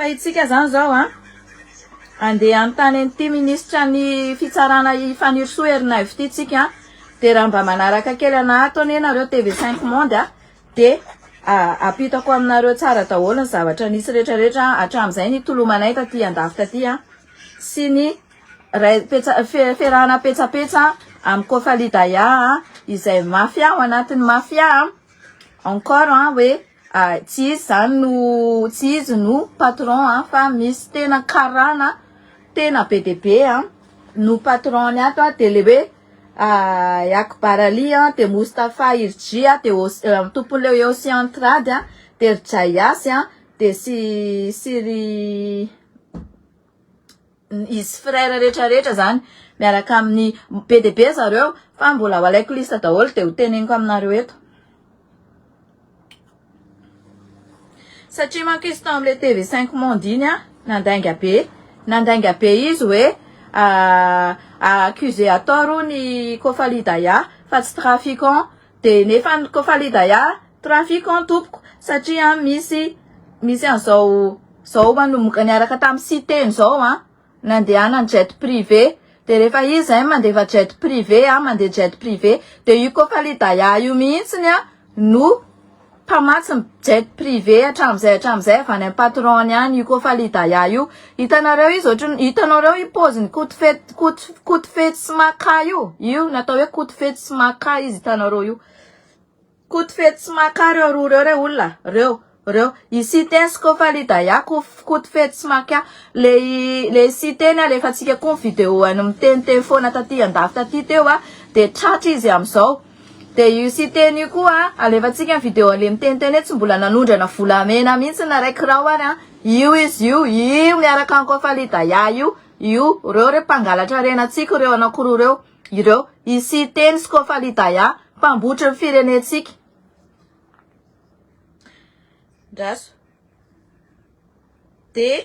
Fa itsika zany zao an, andeha hanontany an'ity minisitra ny fitsarana i Fanirisoa Ernaivo ity tsika an, de raha mba manaraka kely anah ato anie nareo TV cinq monde a, de ampitako aminareo tsara daholo ny zavatra nisy rehetra rehetra hatramin'izay nitolomanay taty andafy taty an, sy ny ray petsa fiarahana petsapetsa amin'i Kofali Daya izay mafia ao anatin'ny mafia encore an hoe tsy izy zany no tsy izy no patron an fa misy tena karana tena be dia be an no patron ny ato an de le hoe Akbar Ali an de Moustapha Hirji an de tompon'ilay Ocean Trade an de ry Jayasy an de sy sy ry izy frère rehetra rehetra zany miaraka amin'ny be dia be zareo fa mbola ho alaiko liste daholo dia ho teneniko aminareo eto satria manko izy tao amin'ilay TV 5 monde iny a nandainga be nandainga be izy hoe accusé à tort hono i Kofali Daya fa tsy trafiquant dia nefa ny Kofali Daya trafiquant tompoko satria misy misy an'izao zao manomboka niaraka tamin'ny Siteny zao an nandehanany jet privé de rehefa izy zay mandefa jet privé an mandeha jet privé de io Kofali Daya io mihitsiny an no mpamatsy ny jet privé hatramin'izay hatramin'izay avy any amin'ny patron-ny any io Kofali Daya io hitanareo izy ohatry ny hitanareo io paoziny Kotofety Koto Kotofety sy Maka io io natao hoe Kotofety sy Maka izy hitanareo io Koto fety sy maka reo roa reo re olona reo reo i Siteny sy Kofali Daya koto fety sy maka le le Siteny alefantsika koa ny video any miteniteny foana taty andafy taty teo a de tratra izy amizao de io Siteny io koa alefantsika ny video le miteniteny hoe tsy mbola nanondrana volamena mihitsy na ray kirao ary a io izy io io miaraka am Kofali Daya io io reo re mpangalatra harenantsika reo anakiroa reo Ireo, i Siteny sy Kofali Daya, mpambotry ny firenentsika. Ndraso. Dia.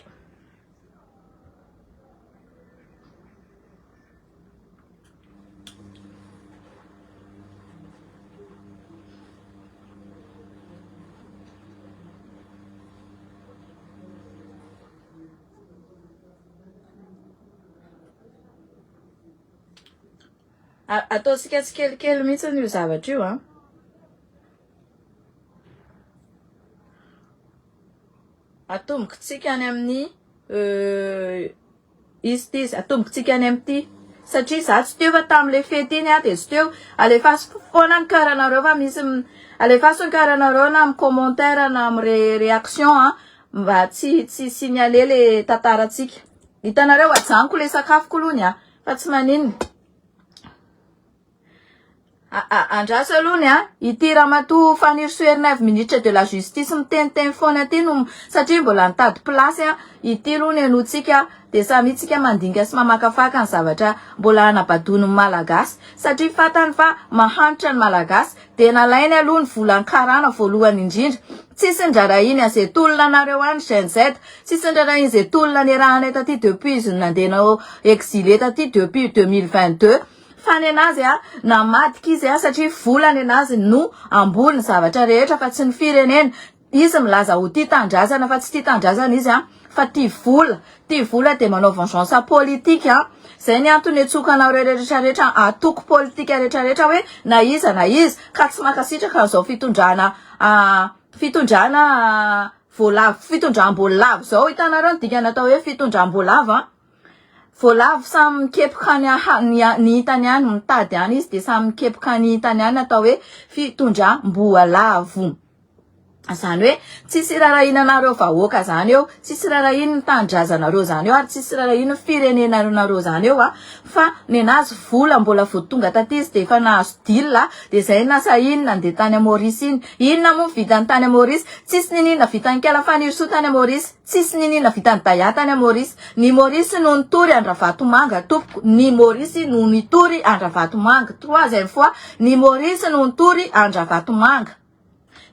Ataontsika tsikelikely mihitsy io zavatra io an. Atombokintsika any amin'ny izy ity izy, atombokintsika any amin'ity satria za tsy teo fa tamin'ilay fety iny aho dia tsy teo. Alefaso foana ny cœur-nareo fa misy alefaso ny cœur-nareo na amin'ny commentaire na amin'ny réaction an mba tsy tsy signaler le tantarantsika. Hitanareo ajanoko le sakafoko aloha ny ahy fa tsy maninona. Andraso aloha ny ahy. Ity ramatoa Fanirisoa Ernaivo ministre de la justice miteniteny foana ity no satria mbola nitady place an. Ity aloha ny henointsika dia samia tsika mandinika sy mamakafaka ny zavatra mbola hanabadoany ny Malagasy satria fantany fa mahantra ny Malagasy dia nalainy aloha ny volan'ny karana voalohany indrindra. Tsisy ndrarahiny an'izay tolona anareo any Gen Z. Tsisy nirarahin ze tolona niarahanay taty depuis izy nandeha nao exilé taty depuis 2022 fa nenazy a namadika izy a satria vola nenazy no ambony zavatra rehetra fa tsy ny firenena izy milaza ho tia tanindrazana fa tsy tia tanindrazana izy a fa tia vola tia vola de manao vengeance politique a zay ny antony etsoka anareo rehetra rehetra atoko politika rehetra rehetra hoe na iza na iza ka tsy mankasitraka an'izao fitondrana fitondrana Voalavo fitondram-boalavo zao hitanareo ny dikany atao hoe fitondram-boalavo an! Voalavo samy mikepoka ny ny ny hitany any mitady any izy de samy mikepoka ny hitany any atao hoe fitondram-boalavo. Zany hoe tsisy irarahiana anareo vahoaka zany eo, tsisy irarahiana ny tanindrazanareo zany eo ary tsisy irarahiana ny firenenareo zany eo an! Fa nenazy vola mbola vao tonga taty izy de efa nahazo deal de zay nasahiny nandeha tany Maurice iny. Inona moa vitany tany Maurice? Tsisy niniana vitan'i Kala Fanirisoa tany Maurice, tsisy niniana vitan'i Daya tany Maurice. Ny Maurice no nitory an-dRavatomanga tompoko, ny Maurice no nitory an-dRavatomanga, troisième fois, ny Maurice no nitory an-dRavatomanga.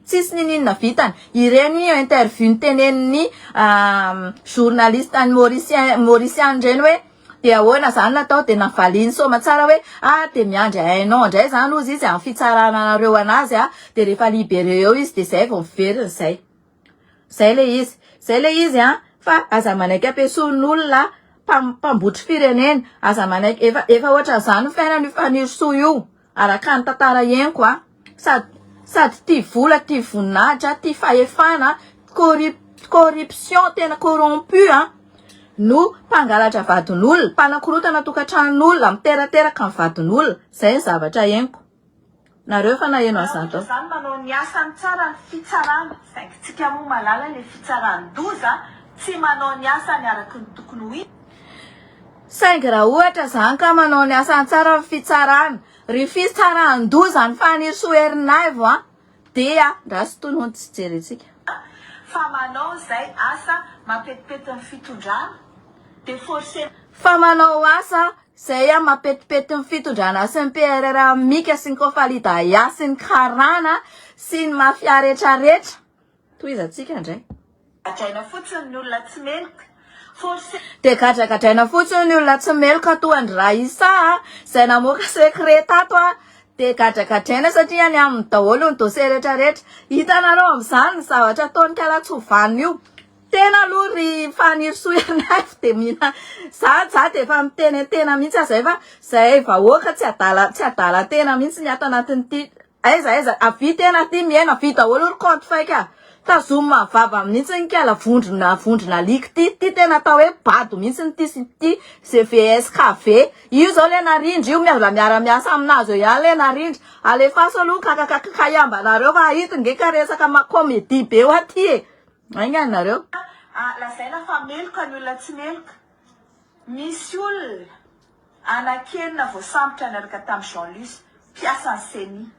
Tsisy niniana vitany. Ireny interview nitenenin'ny journaliste any Mauricien Maurician ireny hoe dia ahoana zany natao dia navaliany soamatsara hoe ah dia miandry un an indray zany hozy izy amin'ny fitsarana anareo anazy ah dia rehefa libéré eo izy dia zay vao miverina zay. Zay le izy. Zay le izy an. fa aza manaiky ampiasoan'olona mpambotry firenena, aza manaiky, efa efa ohatran'izany ny fiainan'io Fanirisoa io araka ny tantara henoko a, sady sady tia vola, tia voninahitra, tia fahefana, corrup- corruption tena corrompu a, no mpangalatra vadin'olona, mpanakorotana tokantranon'olona, miterateraka ny vadin'olona, zay ny zavatra henoko. Nareo efa naheno an'izany tao. Zany manao ny asany tsara ny fitsarana saingy tsika moa malala le fitsaran-doza tsy manao ny asany araky ny tokony ho izy. Saingy raha ohatra zany ka manao ny asany tsara ny fitsarana, ry fitsaran-doza ny Fanirisoa Ernaivo a, dia ndraso tony hono tsy jerentsika. Fa manao zay asa mampetipety ny fitondrana de forcer. Fa manao asa Zay a mapetipety ny fitondrana sy ny PRR mika sy ny kofalidaya sy ny karana sy ny mafia retraretra. Tohizantsika ndray. Gadraina fotsiny ny olona tsy meloka. Force. Dia gadragadraina fotsiny ny olona tsy meloka toa an-dry Raissa a, izay namoaka secret tato a, dia gadragadraina satria any aminy daholo ny dossier retraretra. Hitanareo amin'izany ny zavatra ataon'i Kalatsovanina io. Tena aloha ry Fanirisoa Ernaivo dia mila za za dia efa miteny an-tena mihitsy aho zay fa zay vahoaka tsy adala tsy adala tena mihitsy ny ato anatin'ity aiza aiza avia tena aty mihaino avia daholo ry compte fake a tazomina vava mihitsy ny kala vondrona vondrona alika ity ity tena atao hoe bado mihitsy ity sy ity CVSKV io zao le narindra io mbola miara-miasa aminazy eo ihany le narindra alefaso aloha kakakakakaiambanareo fa ito nge ka resaka ma comédie be ho aty e Aingana nareo. A Lazaina fa meloka ny olona tsy meloka. Misy olona anankenina voasambotra niaraka tamin'i Jean Luce, mpiasan'ny Ceni.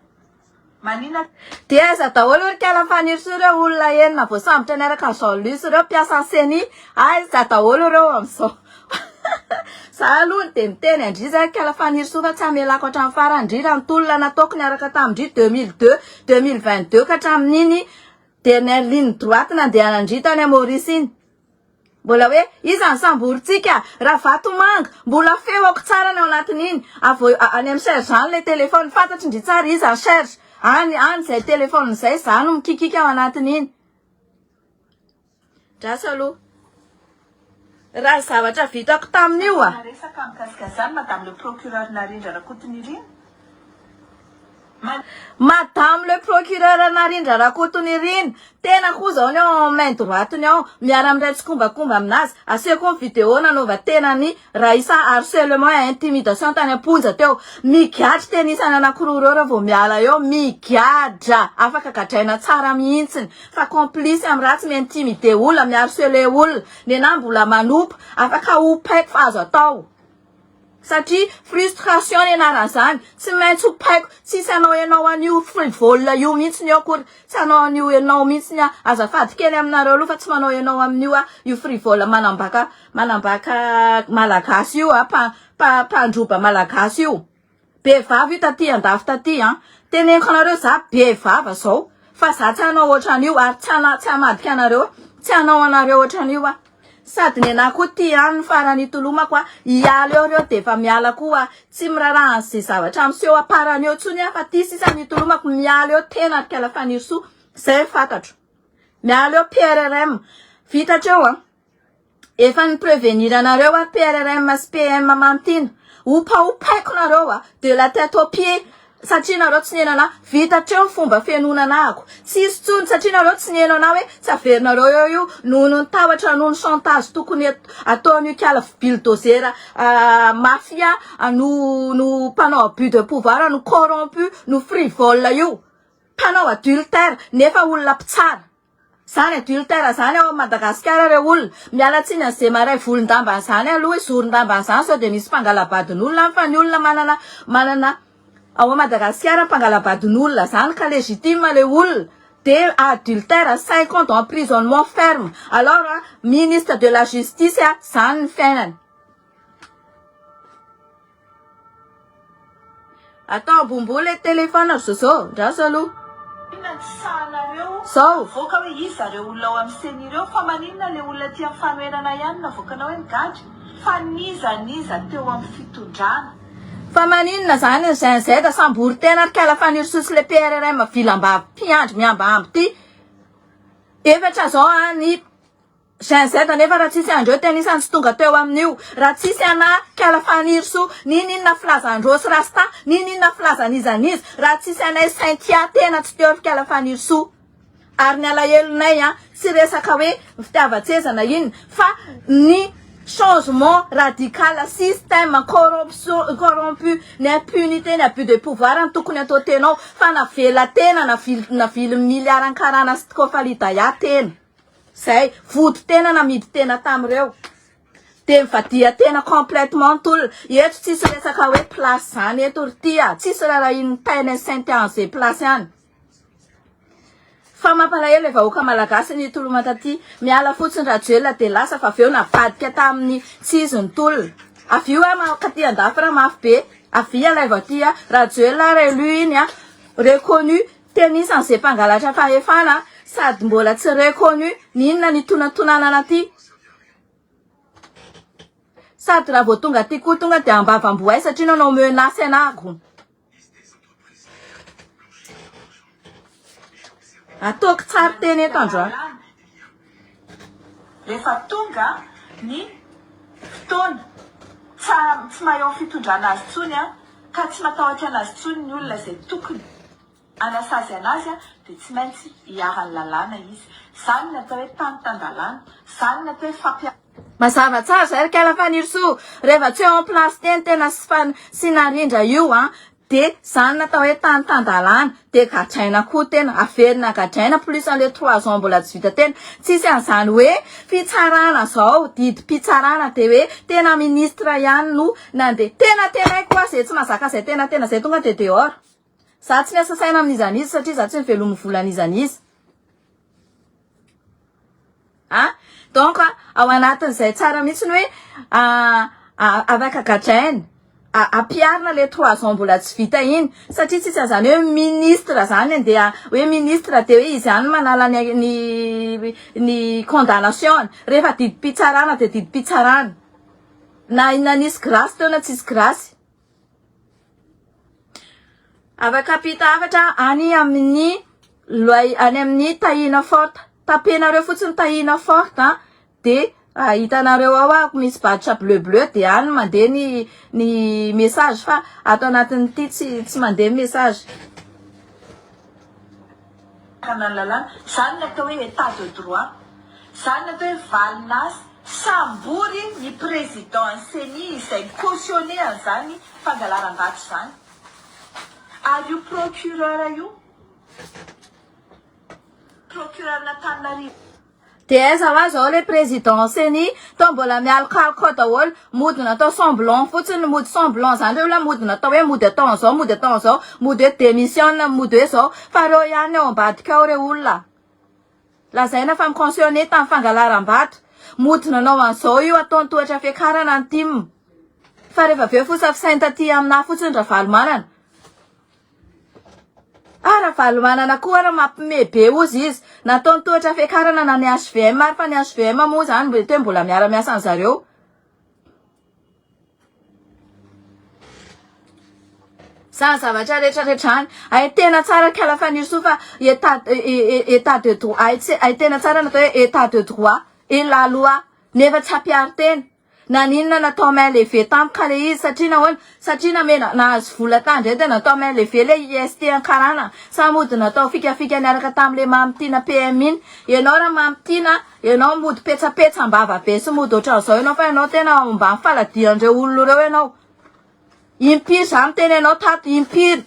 Manina. Dia aiza daholo ry kala Fanirisoa ireo olona enina voasambotra niaraka amin'i Jean Luce ireo mpiasan'ny Ceni? Aiza daholo ireo amin'izao? Za aloha dia miteny an-dry zay kala Fanirisoa fa tsy hamelako hatramin'ny farany ndry raha ny tolona nataoko niaraka tamin-dry 2002, 2022 ka hatramin'iny Dernière ligne droite nandehanan-dry tany à Maurice iny. Mbola hoe iza ny samborintsika? Ravatomanga! Mbola feoko tsara ny ao anatin'iny. Avo any amin'ny Serge any ilay téléphone. Fantatry ndry tsara iza ny Serge. Any any izay téléphone izay za no mikikika ao anatin'iny. Drasa aloha. Raha ny zavatra vitako tamin'io a. Resaka mikasika izany Madame le Procureur Narindra Rakotonirina. Madame le Procureur Narindra Rakotonirina, tena koa zao ny ao main droite ny ao, miara miray tsikombakomba aminazy, asehoko ny vidéo nanaova tena ny Raissa harcèlement et intimidation tany am-ponja teo, migadra tena isany anakiroa ireo raha vao miala eo, migadra, afaka gadraina tsara mihintsiny, fa complice amin'ny ratsy, mi-intimider olona, mi-harceler olona, nenaha mbola manopa, afaka hopaiko fa azo atao. Satria frustration ny anaran'izany, tsy maintsy ho paiko, tsisy hanao enao an'io frivole io mihitsy eo akory, tsy hanao an'io enao mihitsy aho, azafady kely aminareo aloha fa tsy manao enao amin'io aho, io frivole manambaka manambaka malagasy io a, mpa mpa mpandroba malagasy io, be vava io taty andafy taty an, teneniko anareo za be vava zao, fa za tsy hanao ohatran'io ary tsy hana tsy hamadika anareo, tsy hanao anareo ohatran'io aho. Sady nenah koa ty ihany ny farany hitolomako a, hiala eo reo de efa miala koa a, tsy miraraha an'ze zavatra miseho aparany eo tsony ah fa ty sisa ny hitolomako, miala eo tena ry kala Fanirisoa, zay ny fantatro, miala eo PRRM, vita hatreo a, efa ni prevenir anareo ah PRRM sy PM Mamitiana, opaopaiko nareo a, de la tête aux pieds, Satria nareo tsy nihaino anah, vita hatreo ny fomba fihenoana anahako. Tsy hisy tsony satria nareo tsy nihaino anah hoe tsy averinareo eo io noho ny tahotra noho ny chantage tokony ataon'io kiala bulldozer mafia no no mpanao abus de pouvoir no corrompu no frivole io. Mpanao adultère nefa olona mpitsara. Zany adultère zany ao Madagascar re olona. Miala tsiny an'ze maray volon-damba an'zany aloha hoe zoron-damba an'zany sao de misy mpangala-badin'olona any fa ny olona manana manana ao Madagascar mpangala-badin'olona zany ka légitime le olona de adultère 5 ans d'emprisonnement ferme alors ministre de la justice zany ny fiainany. Atao ambonimbony le téléphone ry Zozo, ndraso aloha. Inona tsy sahanareo Zao. mivoaka hoe iza reo olona ao amin'ny ceni reo fa maninona le olona aty amin'ny fanoherana ihany no avoakanao hoe migadra fa n'iza n'iza teo amin'ny fitondrana. Fa maninona zany ny Gen Z sambory tena ry kala Fanirisoa sy le PRRM vilambavy mpiandry mihambahambo ty. Efatra zao an ny. Gen Z nefa raha tsisy andreo tena isany tsy tonga teo amin'io raha tsisy ana kala Fanirisoa ninininona filazan-dreo sy rasta ninininona filazan'iza n'iza raha tsisy anay Cynthia tena tsy teo ry kala Fanirisoa ary ny alahelonay an tsy resaka hoe fitiavan-tseza na inona fa ny changement radical système corruption corrompu ny impunité ny abus de pouvoir no tokony atao tena ao fa navela tena navily navily milliard an-karana sy kofalidaya tena Zay, vody tena namidy tena tamin'ireo. Dia mivadia tena complètement tolona. Eto tsisy resaka hoe place zany eto ry ty a. Tsisy rarahin'ny taina sy sainte an'izay place any. Fa mampalahelo le vahoaka malagasy ny toloma taty. Miala fotsiny Rajoelina dia lasa fa avy eo navadika tamin'ny tsy izy ny tolona. Avy io a mankaty andafy raha mafy be. Avia alaivo aty a. Rajoelina réélu iny a. Reconnu Tena isan ze mpangalatra fahefana sady mbola tsy reconnu n'inona ny tonantonanana aty. Sady raha vao tonga aty koa tonga dia ambavamboay satria nanao menace anako. Ataoko tsary teny eto androany. Rehefa tonga ny fotoana, tsy mahay ao fitondrana azy intsony ka tsy matahotra anazy intsony ny olona izay tokony hanasazy anazy dia tsy maintsy iharan'ny lalàna izy. Izany ny atao hoe tany tan-dalàna. Izany ny atao hoe fampiharana. Mazava tsara zay ry kala Fanirisoa, rehefa tsy eo en place teny tena sy narindra io an, De zany natao hoe tany tan-dalàna, de gadraina koa tena, averina gadraina plus anle trois ans mbola tsy vita tena, tsisy an'izany hoe fitsarana zao, didim-pitsarana de hoe tena ministre ihany no nandeha, tena tenaiko hoa ze tsy mahazaka zay tena tena zay tonga de dehors, za tsy miasa saina amin'iza n'iza satria za tsy mivelomin'ny volan'iza n'iza. A! Donc ao anatin'izay tsara mihitsy ny hoe afaka gadraina, ampiharina le trois ans mbola tsy vita iny satria tsisy an'izany hoe ministre zany andeha hoe ministre de hoe izy ihany manala ny ny ny condamnation-ny, rehefa didim-pitsarana de didim-pitsarana na na nisy grâce teo na tsisy grâce. Afaka ampita hafatra any amin'ny loi any amin'ny Tahina Forte. Tapenareo fotsiny Tahina Forte a, de hitanareo ao ah, misy badge bleu bleu de any mandeha ny ny message fa ato anatin'ity tsy tsy mandeha ny message. Fanjakana ny lalàna. Izany ny atao hoe état de droit. Izany ny atao hoe valin'asa. Sambory ny président ny ceni izay mi-cautionner an'izany fangalaram-bato izany. Ary io procureur io, procureur-n'Antananarivo. Dia aiza hoa zao le président ceni toa mbola mialokaloka ao daholo, mody natao semblant fotsiny, mody semblant zany reo olona mody natao hoe mody atao an'izao mody atao an'izao, mody hoe démissionne mody hoe zao, fa reo ihany ao ambadika ao reo olona lazaina fa mi-cautionner tamin'ny fangalaram-bato, mody nanao an'izao io ataony tohatra fiakarana ny tim, fa rehefa avy eo fosa fisainy taty aminah fotsiny Ravalomanana. Ah Ravalomanana koa ara mampime be ozy izy. Nataony tohatra fiakarana na ny HVM ary fa ny HVM moa zany mety hoe mbola miara miasa anzareo. Zany zavatra rehetra rehetra any. Hay tena tsara kala Fanirisoa fa état état de droit hay tsy hay tena tsara natao hoe état de droit et la loi nefa tsy ampiharin-tena. Naninona natao main levée tampoka le izy satria nahoana? Satria namena nahazo vola tany ndray de natao main levée le IST ankarana sa mody natao fikafika niaraka tamle Mamy Tiana PM iny? Ianao ra Mamy Tiana ianao mody petsapetsa ambava be sy mody otran'izao ianao fa ianao tena ao ambany faladian'ireo olona ireo ianao. Impiry za miteny anao tato impiry.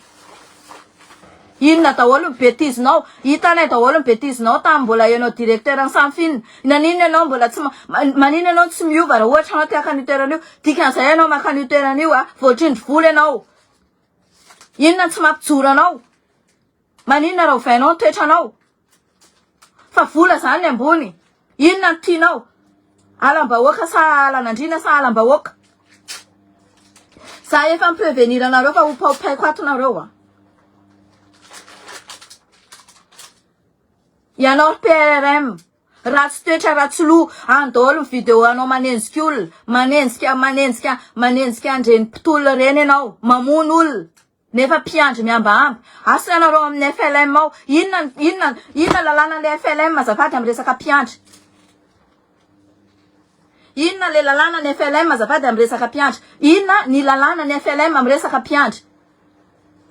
Inona daholo ny betizinao? Hitanay daholo ny betizinao tamin'ny mbola ianao directeur ny Samfin. Naninona ianao mbola tsy maninona ianao tsy miova raha ohatra ianao te haka an'io toerana io? Dikan'izay ianao maka an'io toerana io a, voatrindry vola ianao. Inona no tsy mampijoro anao? Maninona raha ovainao ny toetranao? Fa vola zany ny ambony. Inona no tianao? Alam-bahoaka sa alan'andriana sa alam-bahoaka? Za efa mi-prevenir anareo fa ho paopaiko ato nareo a. Ianao ry PRRM, ratsy toetra ratsy loha, any daholo ny vidéo anao manenjika olona, manenjika manenjika manenjika an'ireny mpitolona ireny ianao, mamono olona. Nefa mpiandry mihambahamba. Asa ianareo amin'ny FLM ao. Inona inona inona lalàna le FLM azafady amin'ny resaka mpiandry. Inona le lalàna ny FLM azafady am resaka mpiandry? Inona ny lalàna ny FLM am resaka mpiandry?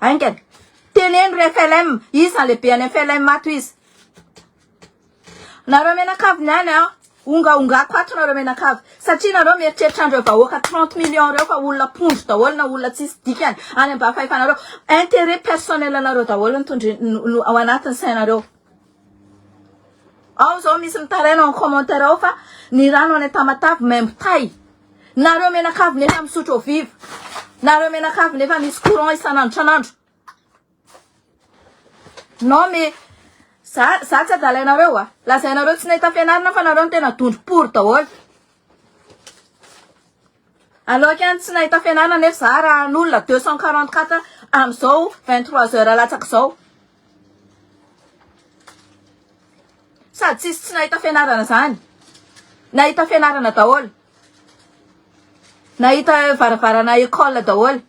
Haingana. Teneno ry FLM, iza ny lehibean'ny FLM ato iza? Nareo mianakavy ny any an, ongaongako ato nareo mianakavy, satria nareo mieritreritra an'ireo vahoaka 30 millions ireo fa olona pondro daholo na olona tsisy dikany any ambany fahefanareo, intérêt personnel anareo daholo no tondri- no ao anatin'ny sainareo. Ao zao misy mitaraina ao commentaire ao fa ny rano any Tamatave maimbo tay. Nareo mianakavy nefa misotro eau vive. Nareo mianakavy nefa misy courant isan'andro isan'andro. Non mais za za tsy adalainareo a. Lazainareo tsy nahita fianarana fa nareo no tena dondrom-pory daholo. Aloha kany tsy nahita fianarana nefa za raha an'olona 244 amin'izao 23 heures latsaka izao. Sady tsisy tsy nahita fianarana zany. Nahita fianarana daholo. Nahita varavarana école daholo.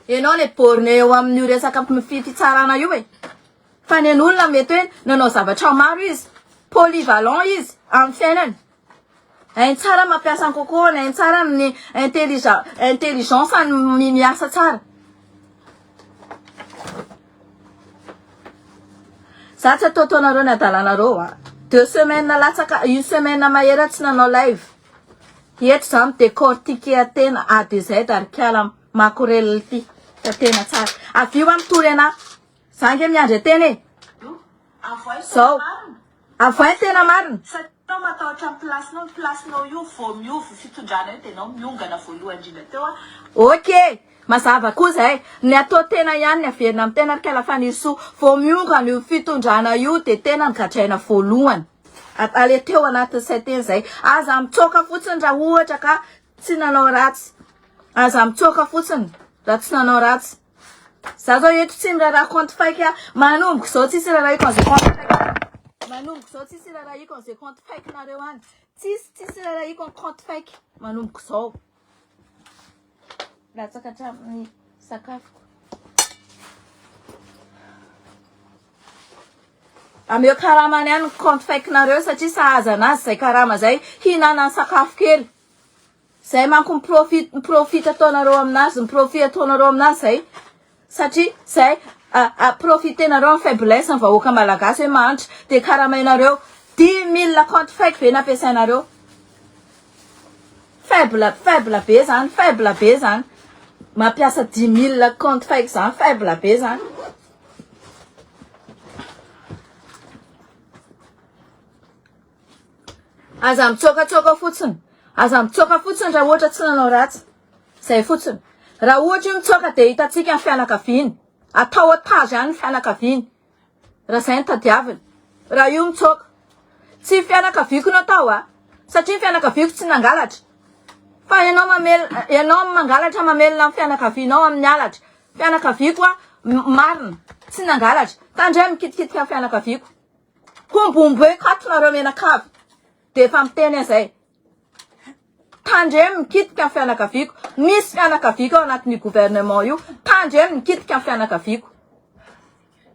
Enao le borné eo amin'io resaka fitsarana io e. Fa ny an'olona mety hoe nanao zavatra maro izy. Polyvalent izy amin'ny fiainany. Hainy tsara mampiasa ny coco, hainy tsara ny intelligence, intelligence ny miasa tsara. Za tsy ataotaonareo ny adalanareo a. Deux semaines latsaka, une semaine mahery tsy nanao live. Eto za mi-décortiquer tena A de Z ary kiala makorel ity. Fa tena tsara. Avy io a mitory anah. Za nge miandry tena e. Avoay ny tena Zao. marina. Avoay ny tena marina. Satria enao matahotra ny place-nao, ny place-nao io vao miova io fitondrana io dia enao miongana voalohany indrindra teo a. Ok! Mazava koa zay. Ny atao tena ihany ny averina amin'ny tena ry kala Fanirisoa. Vao miongana io fitondrana io dia tena ny gadraina voalohany. Aleo teo anatin'ny sain-teny zay. Aza mitsoaka fotsiny raha ohatra ka tsy nanao ratsy. Aza mitsoaka fotsiny raha tsy nanao ratsy. Za zao eto tsy miraharaha compte fake a. Manomboka izao tsisy raharahiko an'izay compte fake. Manomboka izao tsisy raharahiko an'izay compte fake nareo any. Tsisy tsisy raharahiko ny compte fake manomboka izao. Latsaka hatramin'ny sakafoko. Ameo karamany any ny compte fake nareo satria sahaza anazy izay karama izay hihinanany sakafo kely. Zay manko mi profit mi profit ataonareo aminazy mi profit ataonareo aminazy zay satria zay a profitenareo am faiblesse ny vahoaka malagasy hoe mahantra de karamainareo 10000 compte fake ve nampiasainareo faible faible be zany faible be zany mampiasa 10000 compte fake zany faible be zany. Aza mitsoakatsoaka fotsiny. Aza mitsoaka fotsiny raha ohatra tsy nanao ratsy. Zay fotsiny. Raha ohatra io mitsoaka dia hitantsika ny fianakaviany. Atao otage any ny fianakaviany. Raha zay no tadiaviny. Raha io mitsoaka. Tsy fianakaviako no atao a. Satria ny fianakaviako tsy nangalatra. Fa ianao mamelona, ianao mangalatra mamelona ny fianakavianao amin'ny halatra. Fianakaviako a, marina. Tsy nangalatra. Tandremo mikitikitika ny fianakaviako. Hombohomboeko ato nareo mianakavy de efa miteny aho zay. Tandremo mikitika ny fianakaviako. Misy fianakaviako ao anatin'io gouvernement io. Tandremo mikitika ny fianakaviako.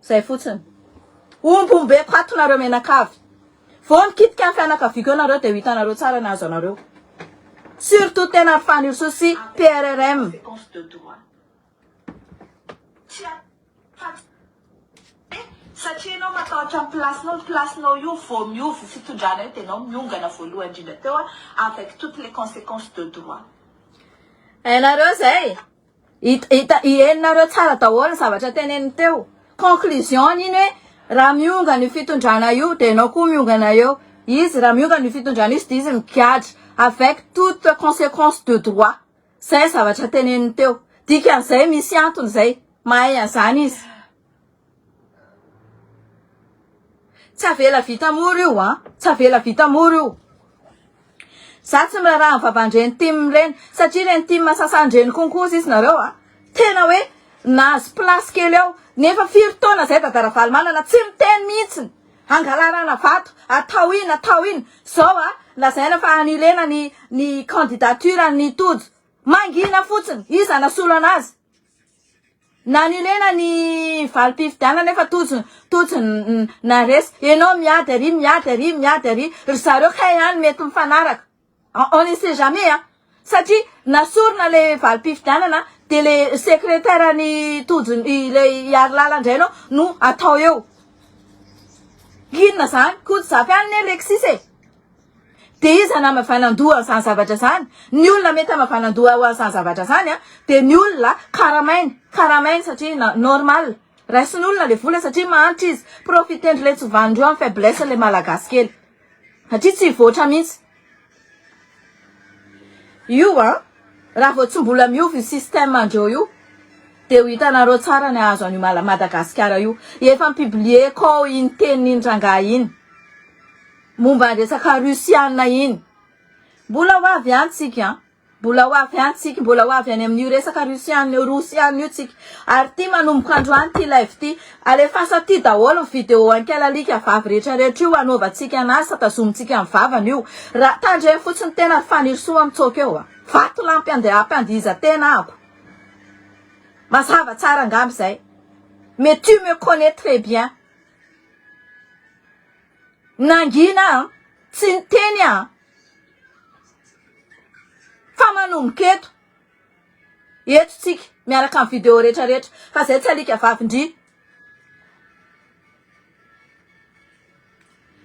Zay fotsiny. Hombohomboeko ato nareo mianakavy. Vao mikitika ny fianakaviako eo nareo de ho hitanareo tsara ny azo anareo. Surtout tena ry Fanirisoa sy PRRM. Tsy Satria enao matahotra ny place nao, ny place nao io vao miova io fitondrana io dia enao miongana voalohany indrindra teo avec toutes les consequences de droit. Hainareo zay? Hita hita henonareo tsara daholo ny zavatra teneniny teo. Conclusion iny hoe raha miongana io fitondrana io dia enao koa miongana eo. Izy raha miongana io fitondrana io dia izy migadra avec toutes consequences de droit. Zay zavatra teneniny teo. Dikan'izay misy antony zay. Mahay an'izany izy. Tsy avela vita mora io an. Tsy avela vita mora io. Za tsy miraharaha ny vavan-dreny tim ireny. Satria ireny tim sasan-dreny konko ozy izy nareo a. Tena hoe nahazo place kely eo. Nefa firy taona zay Dada Ravalomanana tsy miteny mihitsiny. Hangalarana vato, atao inn, atao inn. Zao a, lazaina fa annulena ny ny candidature ny Tojo. Mangina fotsiny, iza nasolo anazy? Nanilena ny valim-pifidianana nefa tojo tojo naharesy. Enao miady ary miady ary miady ary ry zareo kay ihany mety mifanaraka. On ne sait jamais a! Satria nasorina le valim-pifidianana de le secrétaire ny tojo le Harilala indray anao no atao eo. Inona zany? Koto Zafy any ne Lexis e! De iza no hamavanan-doha an'izany zavatra zany? Ny olona mety hamavanan-doha ho an'izany zavatra zany a, de ny olona karamainy, karamainy satria normal, raisin'olona le vola satria mahantra izy, profiter-ndry le tsy vanondreo amin'ny faiblesse le malagasy kely. Satria tsy hivoatra mihitsy. Io an, raha vao tsy mbola miova io système andreo io, dia ho hitanareo tsara ny hahazo an'io Madagasikara io. Efa mi-publier-ko ao iny tenin'iny rangahy iny, momba ny resaka Russiana iny. Mbola ho avy any tsika an. Mbola ho avy any tsika, mbola ho avy any amin'io resaka Russian Rosiana io tsika. Ary ity manomboka androany ity live ity. Alefaso aty daholo ny vidéo ankalalika vavy rehetra rehetra io hanaovantsika anazy sa tazomintsika amin'ny vavany io. Raha tandremo fotsiny tena ry Fanirisoa mitsoaka eo a. Vatolampy andeha hampandihiza tena ako. Mazava tsara angamba izay. Mais tu me connais très bien. Nangina aho, tsy niteny aho. Fa manomboka eto. Eto tsika miaraka amin'ny vidéo rehetra rehetra fa zay tsy alika vavy ndry.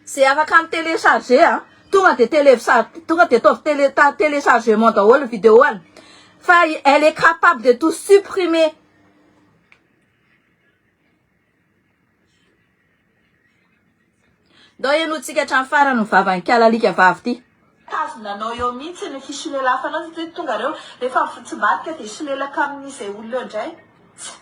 Zay afaka mi télécharger a, tonga de télécharge tonga de ataovy télé téléchargement daholo vidéo any. Fa elle est capable de tout supprimer. Ndao henointsika hatramin'ny farany ny vavan'i kala alika vavy ity. Tazona anao eo mihitsy ny fisolelafanao satria tonga reo rehefa mitsimbadika dia solelaka amin'izay olona eo indray. Tsa.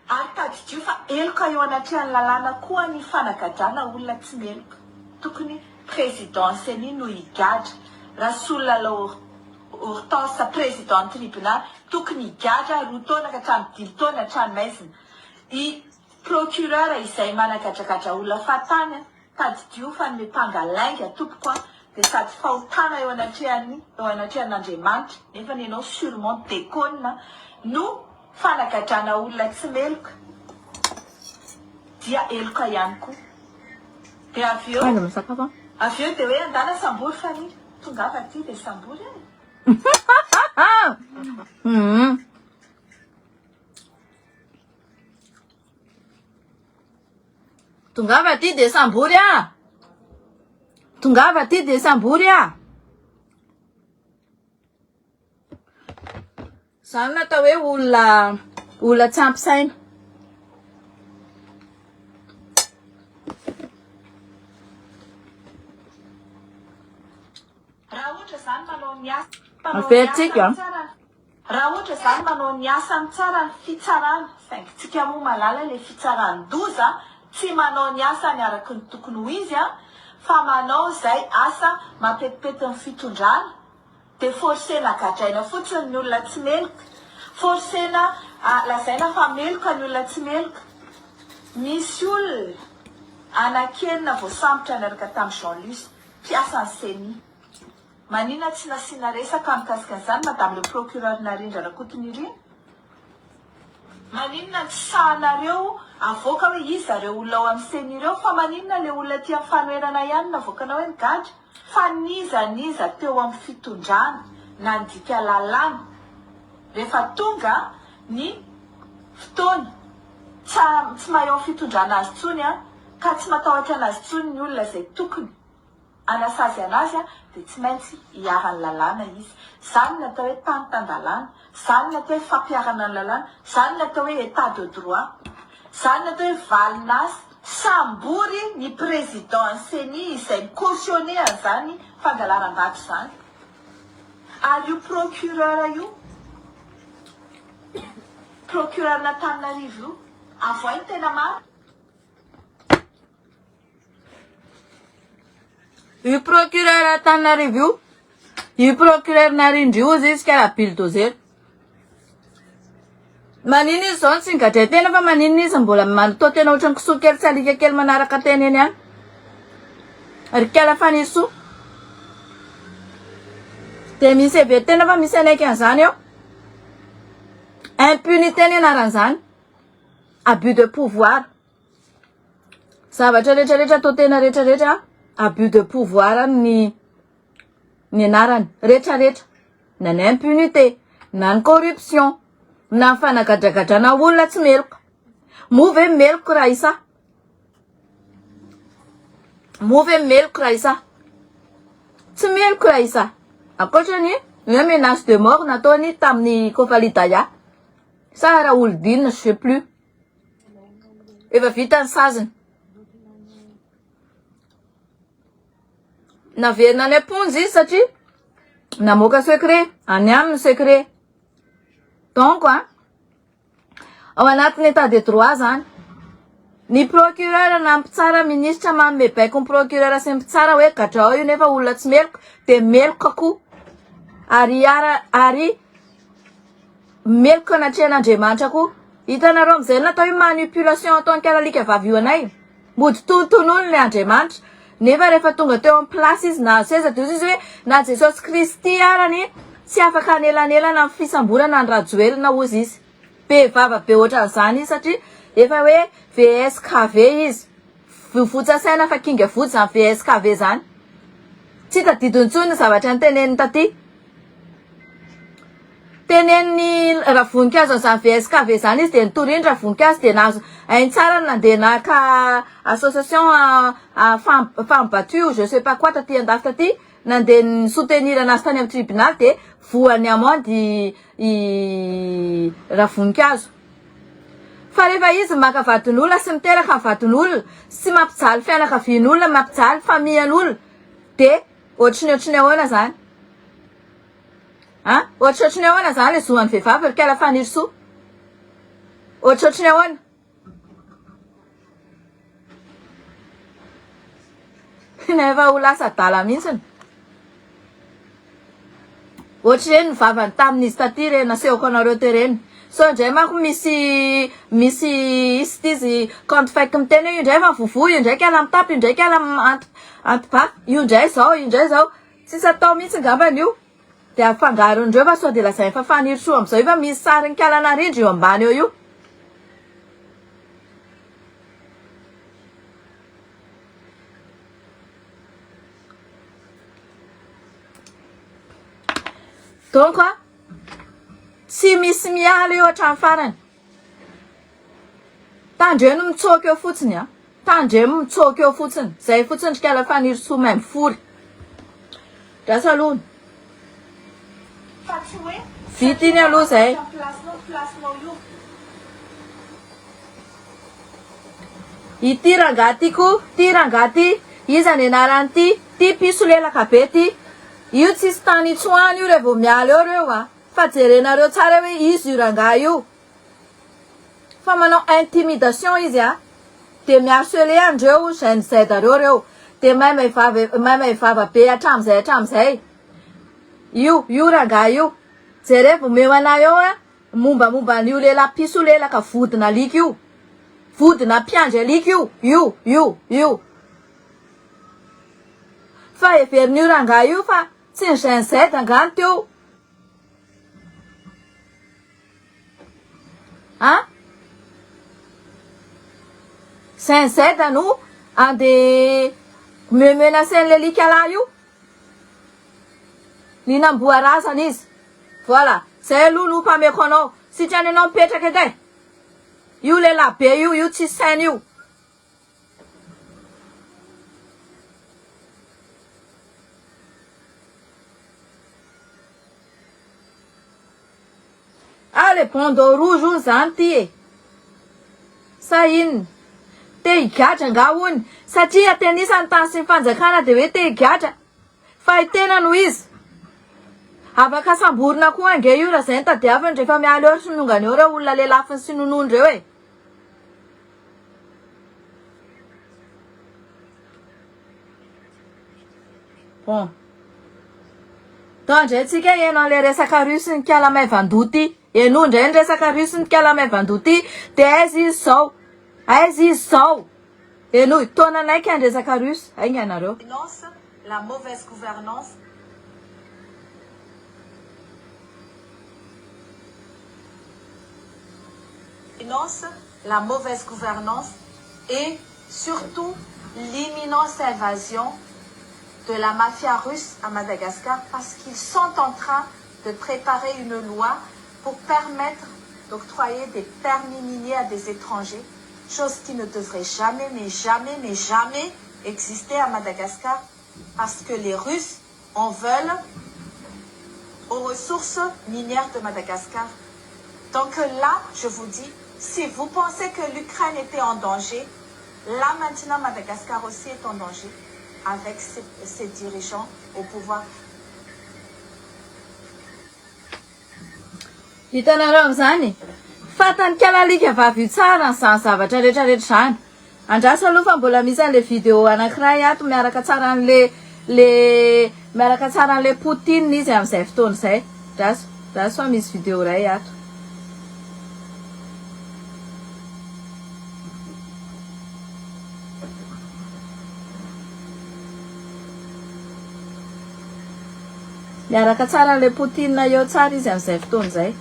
Ary tadidio fa heloka eo anatrehan'ny lalàna koa ny fanagadrana olona tsy meloka. Tokony président ceni no higadra. Rasololalao Hortense président ny tribunal tokony higadra roa taona ka hatramin'ny dimy taona an-tranomaizina. I Procureur izay managadragadra olona fahatany a, tadidio fa ny mipanga lainga tompoko a dia sady fahotana eo anatrehan'ny eo anatrehan'Andriamanitra nefa ny enao surement déconne no fanagadrana olona tsy meloka dia heloka ihany koa dia avy eo avy eo dia hoe andana sambory fa ny tongava aty dia sambory e. Tongava aty dia sambory ah! Tongava aty dia sambory ah! Zany no atao hoe olona olona tsy ampy saina. Raha ohatra zany manao ny asa Averintsika. Raha ohatra izany manao ny asany tsara ny fitsarana, saingy tsika moa mahalala ilay fitsaran-doza tsy manao ny asany araka ny tokony ho izy fa manao izay asa mampetipety ny fitondrana dia forcena gadraina fotsiny ny olona tsy meloka, forcena lazaina fa meloka ny olona tsy meloka. Misy olona anakenina voasambotra niaraka tamin'i Jean Luce, mpiasan'ny ceni. Manina tsy nasiana resaka mikasika an'izany madame le procureur Narindra Rakotonirina? Maninona tsy sahanareo avoaka hoe iza reo olona ao amin'ny ceni reo fa maninona le olona aty amin'ny fanoherana ihany no avoakanao hoe migadra? Fa n'iza n'iza teo amin'ny fitondrana nandika lalàna rehefa tonga ny fotoana tsa tsy maha eo amin'ny fitondrana azy intsony ka tsy matahotra anazy intsony ny olona izay tokony hanasazy anazy dia tsy maintsy iharan'ny lalàna izy. Izany ny atao hoe tany tan-dalàna. Izany ny atao hoe fampiharana ny lalàna. Izany ny atao hoe état de droit. Izany ny atao hoe valin'asa. Sambory ny président ny ceni izay mi-cautionner an'izany fangalaram-bato izany. Ary io procureur io, procureur-n'Antananarivo io, avoay ny tena marina. Io procureur Antananarivo io, io procureur Narindra io ozy izy karaha bulldozer. Manina izy zao no tsy nigadray tena fa maninona izy mbola manotoa tena ohatran'ny kisoa kely sy alika kely manaraka tena eny ihany. Ry kala Fanirisoa. Dia misy hever tena fa misy hanaiky an'izany eo. Impunité ny anaran'izany. Abus de pouvoir. Zavatra rehetra rehetra atao tena rehetra rehetra abus de pouvoir ny ny anarany rehetra rehetra. Na ny impunité, na ny corruption, na ny fanagadragadrana olona tsy meloka. Moa ve meloka Raissa? Moa ve meloka Raissa? Tsy meloka Raissa. Ankoatra ny hoe menace de mort nataony tamin'ny Kofali Daya. Sa Raholdina, je sais plus. Efa vita ny saziny. Naverina any am-ponja izy satria namoaka secret. Any aminy secret. Donc, hein, Ao anatin'ny état de droit zany. Ny procureur na mpitsara ministra manome baiko ny procureur sy ny mpitsara hoe gadrao io nefa olona tsy meloka dia meloka koa. Ary ara ary meloka anatrehan'Andriamanitra koa. Hitanareo amin'izay ny natao hoe manipulation ataon'ny kalalika vavy io anay. Mody tonontonony ilay Andriamanitra. Nefa rehefa tonga teo amin'ny place izy nahazo seza dia hoy izy hoe na Jesosy Kristy arany tsy afaka hanelanelana amin'ny fisamborana an'i Rajoelina hozy izy. Be vava be ohatran'izany izy satria efa hoe VSKV izy. Votsa saina fa kinga vody izany VSKV izany. Tsy tadidiny intsony ny zavatra noteneniny taty. Tenenin'i Ravonikazo an'izany VSKV izany izy dia nitoriny Ravonikazo dia nahazo hainy tsara ny nandeha naka association femme femme battue ou je sais pas quoi taty andafy taty nandeha ni-soutenir anazy tany amin'ny tribunal dia voan'ny amende i Ravonikazo. Fa rehefa izy maka vadin'olona sy miteraka vadin'olona sy mampijaly fianakavian'olona mampijaly famille an'olona dia ohatry ny ohatry ny ahoana izany? An! Ohatrohatry ny ahoana zany le zo an'ny vehivavy ry kala Fanirisoa? Ohatrohatry ny ahoana? Tena efa ho lasa adala mihitsiny. Ohatr'ireny ny vavany tamin'izy taty ireny nasehoko anareo teo ireny. Sao indray manko misy misy izy ity izy compte fake miteny hoe io indray efa mivovoa, io indray kala mitapy, io indray kala anti anti-ba, io indray izao, io indray izao. Tsisy atao mihitsy ngambany io. Dia afangaron'ireo fa sao dia lazainy fa Fanirisoa amin'izao io fa misy sarin'i Kala Narindra io ambany eo io. Donc a, tsy misy miala io hatramin'ny farany. Tandremo mitsoaka eo fotsiny a. Tandremo mitsoaka eo fotsiny. Zay fotsiny ry kala Fanirisoa maimbo fory. Drasa aloha. Fa tsy hoe Vita iny aloha zay. satria place-nao place-nao io. Ity rangahy ty koa, ty rangahy ty, iza ny anarany ty, ty mpisolelaka be ty. Io tsisy tany itsoahana io revo miala eo reo a. Fa jerenareo tsara hoe iza io rangahy io. Fa manao intimidation izy a. Dia mi-harceler andreo Gen Z reo reo. Dia maimay vava maimay vava be hatramizay hatramizay. Io io rangahy io. Jerevo omeo anah eo a mombamomba an'io lehilahy mpisolelaka vodin'alika io. Vodina mpiandry alika io io io io. Fa heverin'io rangahy io fa tsy ny Gen Z angaha no teo. A? Gen Z no andeha me-menacer-n'ilay alika lahy io. Nihinam-boa razana izy. Voilà. Zay aloha no mpameko anao. Sitrany ianao mipetraka edy e. Io lehilahy be io, io tsisy saina io. Ah le bandeau rouge hono zany ty e! Sa inona? Te higadra angaha hono? Satria atenisa ny tany sy ny fanjakana dia hoe te higadra? Fa i tena no iza? Afaka samborina koa ange io raha zay no tadiaviny rehefa miala eo ry sinongana eo ireo olona lelafiny sy nonono ireo e! Bon. Tao indray tsika heno an'ilay resaka russe ny kala maivandoha ty. Henoy indray ny resaka russe ny kala maivandoha ty. Dia aiza izy izao? Aiza izy izao? Henoy, taona anaiky ny resaka russe. Ainga ianareo. Dénonce la mauvaise gouvernance. Dénonce la mauvaise gouvernance et surtout l'imminence invasion de la mafia russe à Madagascar parce qu'ils sont en train de préparer une loi pour permettre d'octroyer des permis miniers à des étrangers, chose qui ne devrait jamais, mais jamais, mais jamais exister à Madagascar parce que les Russes en veulent aux ressources minières de Madagascar. Donc là, je vous dis, si vous pensez que l'Ukraine était en danger, là maintenant Madagascar aussi est en danger avec ses, ses dirigeants au pouvoir. Hitanareo amin'izany? Fantan'ny kalalika vavy io tsara an'izany zavatra rehetra rehetra izany. Andraso aloha fa mbola misy an'le vidéo anankiray ato miaraka tsara an'le le miaraka tsara an'le Poutine izy amin'izay fotoana izay. Andraso, andraso fa misy vidéo iray ato. Miaraka tsara an'ilay Poutine eo tsara izy amin'izay fotoana izay.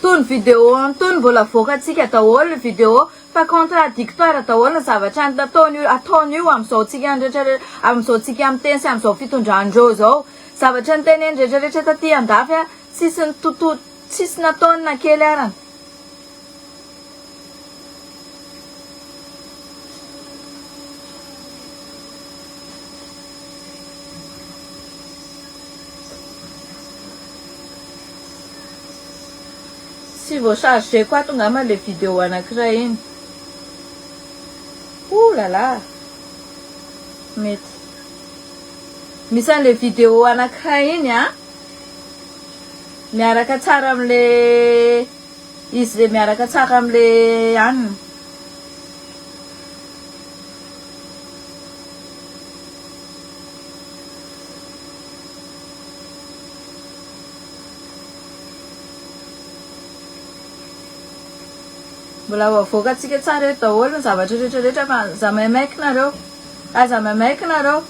Tony vidéo antony mbola avoakantsika daholo ny vidéo fa contradictoire daholo ny zavatra nataony ataony io amin'izao tsika rehetra amin'izao tsika miteny sy amin'izao fitondran-dreo izao. Zavatra niteneny rehetra rehetra taty andafy a tsisy nitoto tsisy nataony na kely arany. Tsy voa-charger-ko ato angamba le vidéo anankiray iny. Ouh là là! Mety. Misy an'le vidéo anankiray iny an, miaraka tsara am'le izy le miaraka tsara am'le anona. Mbola ho avoakantsika tsara eto daholo ny zavatra rehetra rehetra fa aza maimaiky nareo. Aza maimaiky nareo.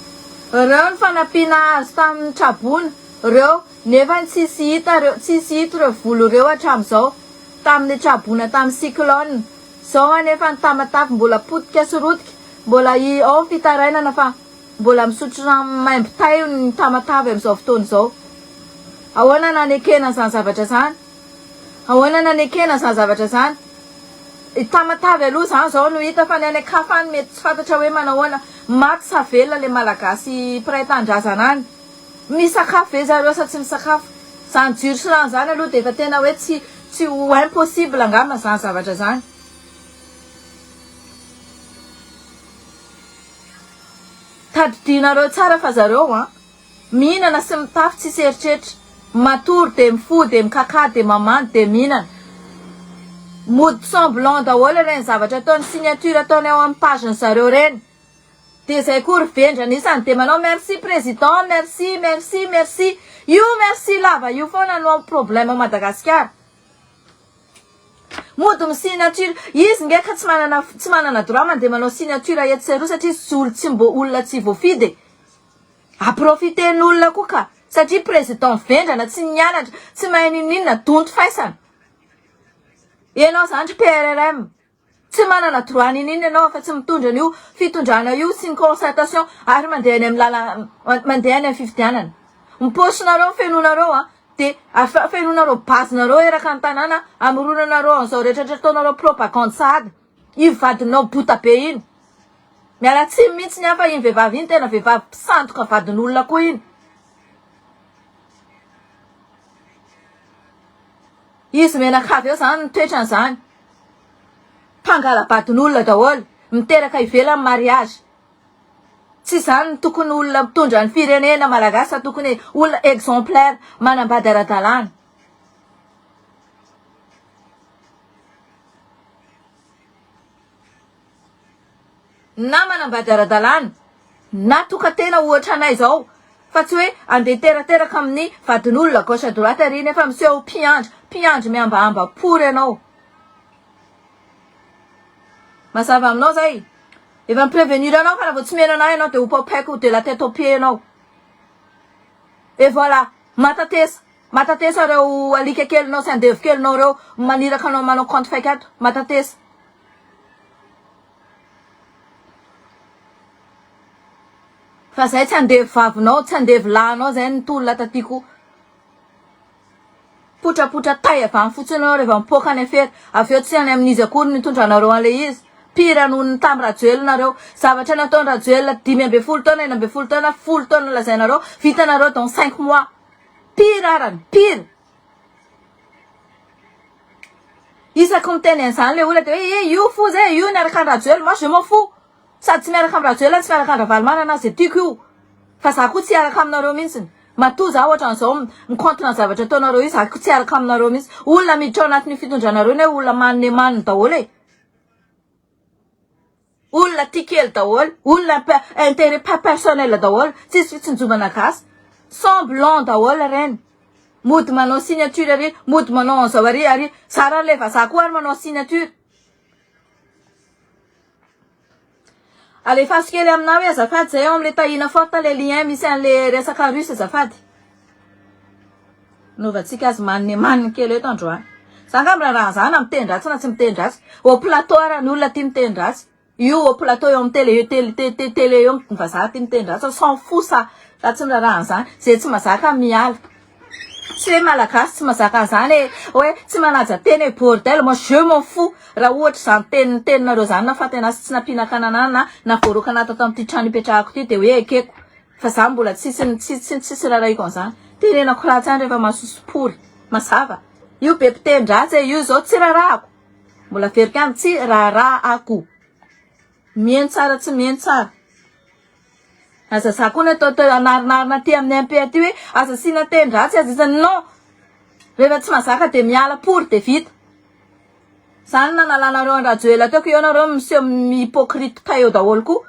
Reo ny fanampiana azo tamin'ny traboina reo nefa tsisy hita reo tsisy hita ireo vola ireo hatramin'izao tamin'ny traboina tamin'ny cyclone. Zao anefa ny Tamatave mbola potika sy rotika mbola i ao ny fitarainana fa mbola misotro rano maimbo tay ny Tamatave amin'izao fotoana izao. Ahoana nanekena an'izany zavatra izany? Ahoana nanekena izany zavatra izany? I Tamatave aloha izany izao no hita fa ny any an-kafa any mety tsy fantatra hoe manahoana. Maty sa velona ilay Malagasy mpiray tanindrazana any? Misakafo ve zareo sa tsy misakafo? Izany jiro sy rano izany aloha dia efa tena hoe tsy tsy ho impossible angamba izany zavatra izany. Tadidinareo tsara fa zareo an, mihinana sy mitafy tsisy eritreritra, matory dia mifoha dia mikakà dia mamandy dia mihinana. Mody semblant daholo ireny zavatra ataony signature ataony ao amin'ny page-ny zareo ireny. Dia zay koa ry vendrana isany dia manao merci président, merci, merci, merci. Io merci lava io foana no problème ao Madagasikara. Mody mi signature, izy nge ka tsy manana tsy manana droit mandeha manao signature etsy sy eroa satria izy olo tsy mbo olona tsy voafidy e. Aprofiten'olona koa ka, satria président vendrana tsy nianatra, tsy mahay n'inon'inona, donto faisana. Enao zany ry PRRM. Tsy manana droit niniana ianao afa tsy mitondra an'io fitondrana io sy ny concertation ary mandeha any amin'ny lala mandeha any amin'ny fifidianana. Ny paosinareo no fenoinareo an, dia fenoinareo base nareo eraka ny tanàna amoronanareo an'izao rehetra rehetra ataonareo propagande sahady. Io vadinao bota be iny. Miala tsiny mihitsy ny ahy fa iny vehivavy iny tena vehivavy mpisandoka vadin'olona koa iny. Izy mianakavy eo zany ny toetrany zany. Mpangala-badin'olona daholo, miteraka ivelany mariage. Tsy izany no tokony olona mitondra ny firenena malagasy fa tokony olona exemplaire, manambady ara-dalàna. Na manambady ara-dalàna na tokan-tena ohatra anay izao fa tsy hoe andeha hiterateraka amin'ny vadin'olona gauche à droite ary nefa miseho mpiandry, mpiandry mihambahamba pory ianao. Mazava aminao zay? Efa mi-prevenir anao fa raha vao tsy mihaino anah ianao dia ho paopaiko de la tête aux pieds ianao. Et voilà, matatesa, matatesa ireo alika kelinao sy andevo kelinao ireo maniraka anao manao compte fake ato, matatesa. Fa zay tsy andevo vavinao, tsy andevo lahinao zay ny tolona taty koa. Potrapotra tay avy any fotsiny ianao rehefa mipoaka any afera. Avy eo tsy any amin'izy akory no itondranareo an'ilay izy. Pire noho ny tamin'i Rajoelina nareo. Zavatra nataon'i Rajoelina 15 taona, 16 taona, folo taona lazainareo, vitanareo dans cinq mois. Pire arany, pire. Isaky miteny an'izany ilay olona dia hoe eh io foza eh, io niaraka an'i Rajoelina, moi je m'en fous. Sady tsy miaraka amin'i Rajoelina tsy miaraka an-dRavalomanana aho, izay tiako io. Fa za koa tsy hiaraka aminareo mihitsiny. Matoa za ohatran'izao mi-contre ny zavatra ataonareo io, za koa tsy hiaraka aminareo mihitsy. Olona miditra ao anatin'io fitondranareo anie olona manne manne daholo e. Olona tia kely daholo, olona intérêt personnel daholo, tsisy fitsinjovana gasy. Semblant daholo ireny. Mody manao signature ary, mody manao an'izao ary ary, zara ilay vazaha koa ary manao signature. Alefaso kely aminah hoe azafady zay ao amle tahina forte le lien misy anle resaka russe azafady. Novantsika azy manne manne kely eto androany. Za nga miraharaha an'zany na miteny ratsy na tsy miteny ratsy. Au plateau ara ny olona tia miteny ratsy. Io au plateau eo amin'ny télé télé télé télé eo ny vazaha tia miteny ratsy. S'en fout ça. Za tsy miraharaha an'zany. Ze tsy mazaka miala. Tsy hoe malagasy tsy mazaka an'izany e, hoe tsy manaja tena e, bordel, moi je m'en fous raha ohatra izany teny teninareo izany nahafaty anahy sy tsy nampihinan-kanana ahy na navoaroaka anahy tato amin'ity trano ipetrahako ity dia hoe ekeko fa za mbola tsisy tsisy tsisy rarahiko an'izany, tenenako ratsy ihany rehefa masosopory, mazava, io be mpiteny ratsy e, io izao tsy rarahako, mbola averiko ihany tsy rarahako, miheno tsara tsy miheno tsara. Aza za koa no atao anarinarina aty amin'ny MP aty hoe aza asiana teny ratsy aza isany non! Rehefa tsy mazaka dia miala pory dia vita. Zany no nanalanareo an'i Rajoelina teo ka eo nareo miseho mi-hypocrite kay eo daholo koa.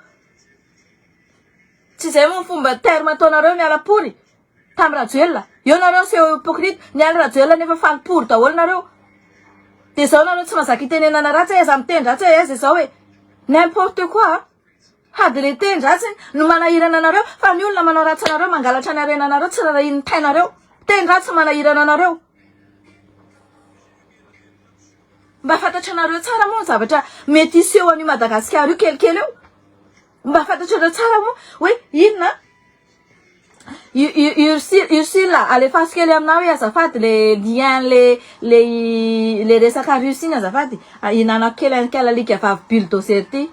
Tsy izay moa ny fomba terme ataonareo miala pory tamin'i Rajoelina. Eo nareo miseho hypocrite, niala Rajoelina nefa faly pory daholo nareo. Dia izao nareo tsy mazaka itenenana ratsy hoe aza miteny ratsy hoe aiza izao e. N'importe quoi. Hady le teny ratsiny no manahirana anareo fa ny olona manao ratsy anareo mangalatra ny harenanareo tsy rarahin'ny tainareo. Teny ratsy manahirana anareo. Mba fantatranareo tsara moa ny zavatra mety hiseho an'io Madagasikara io kelikely eo. Mba fantatrareo tsara moa hoe inona Ursule, Ursule, alefaso kely aminah hoe azafady le lien le le le resaka russe iny azafady hihinanako kely an'i kalalika vavy bulldozer ty.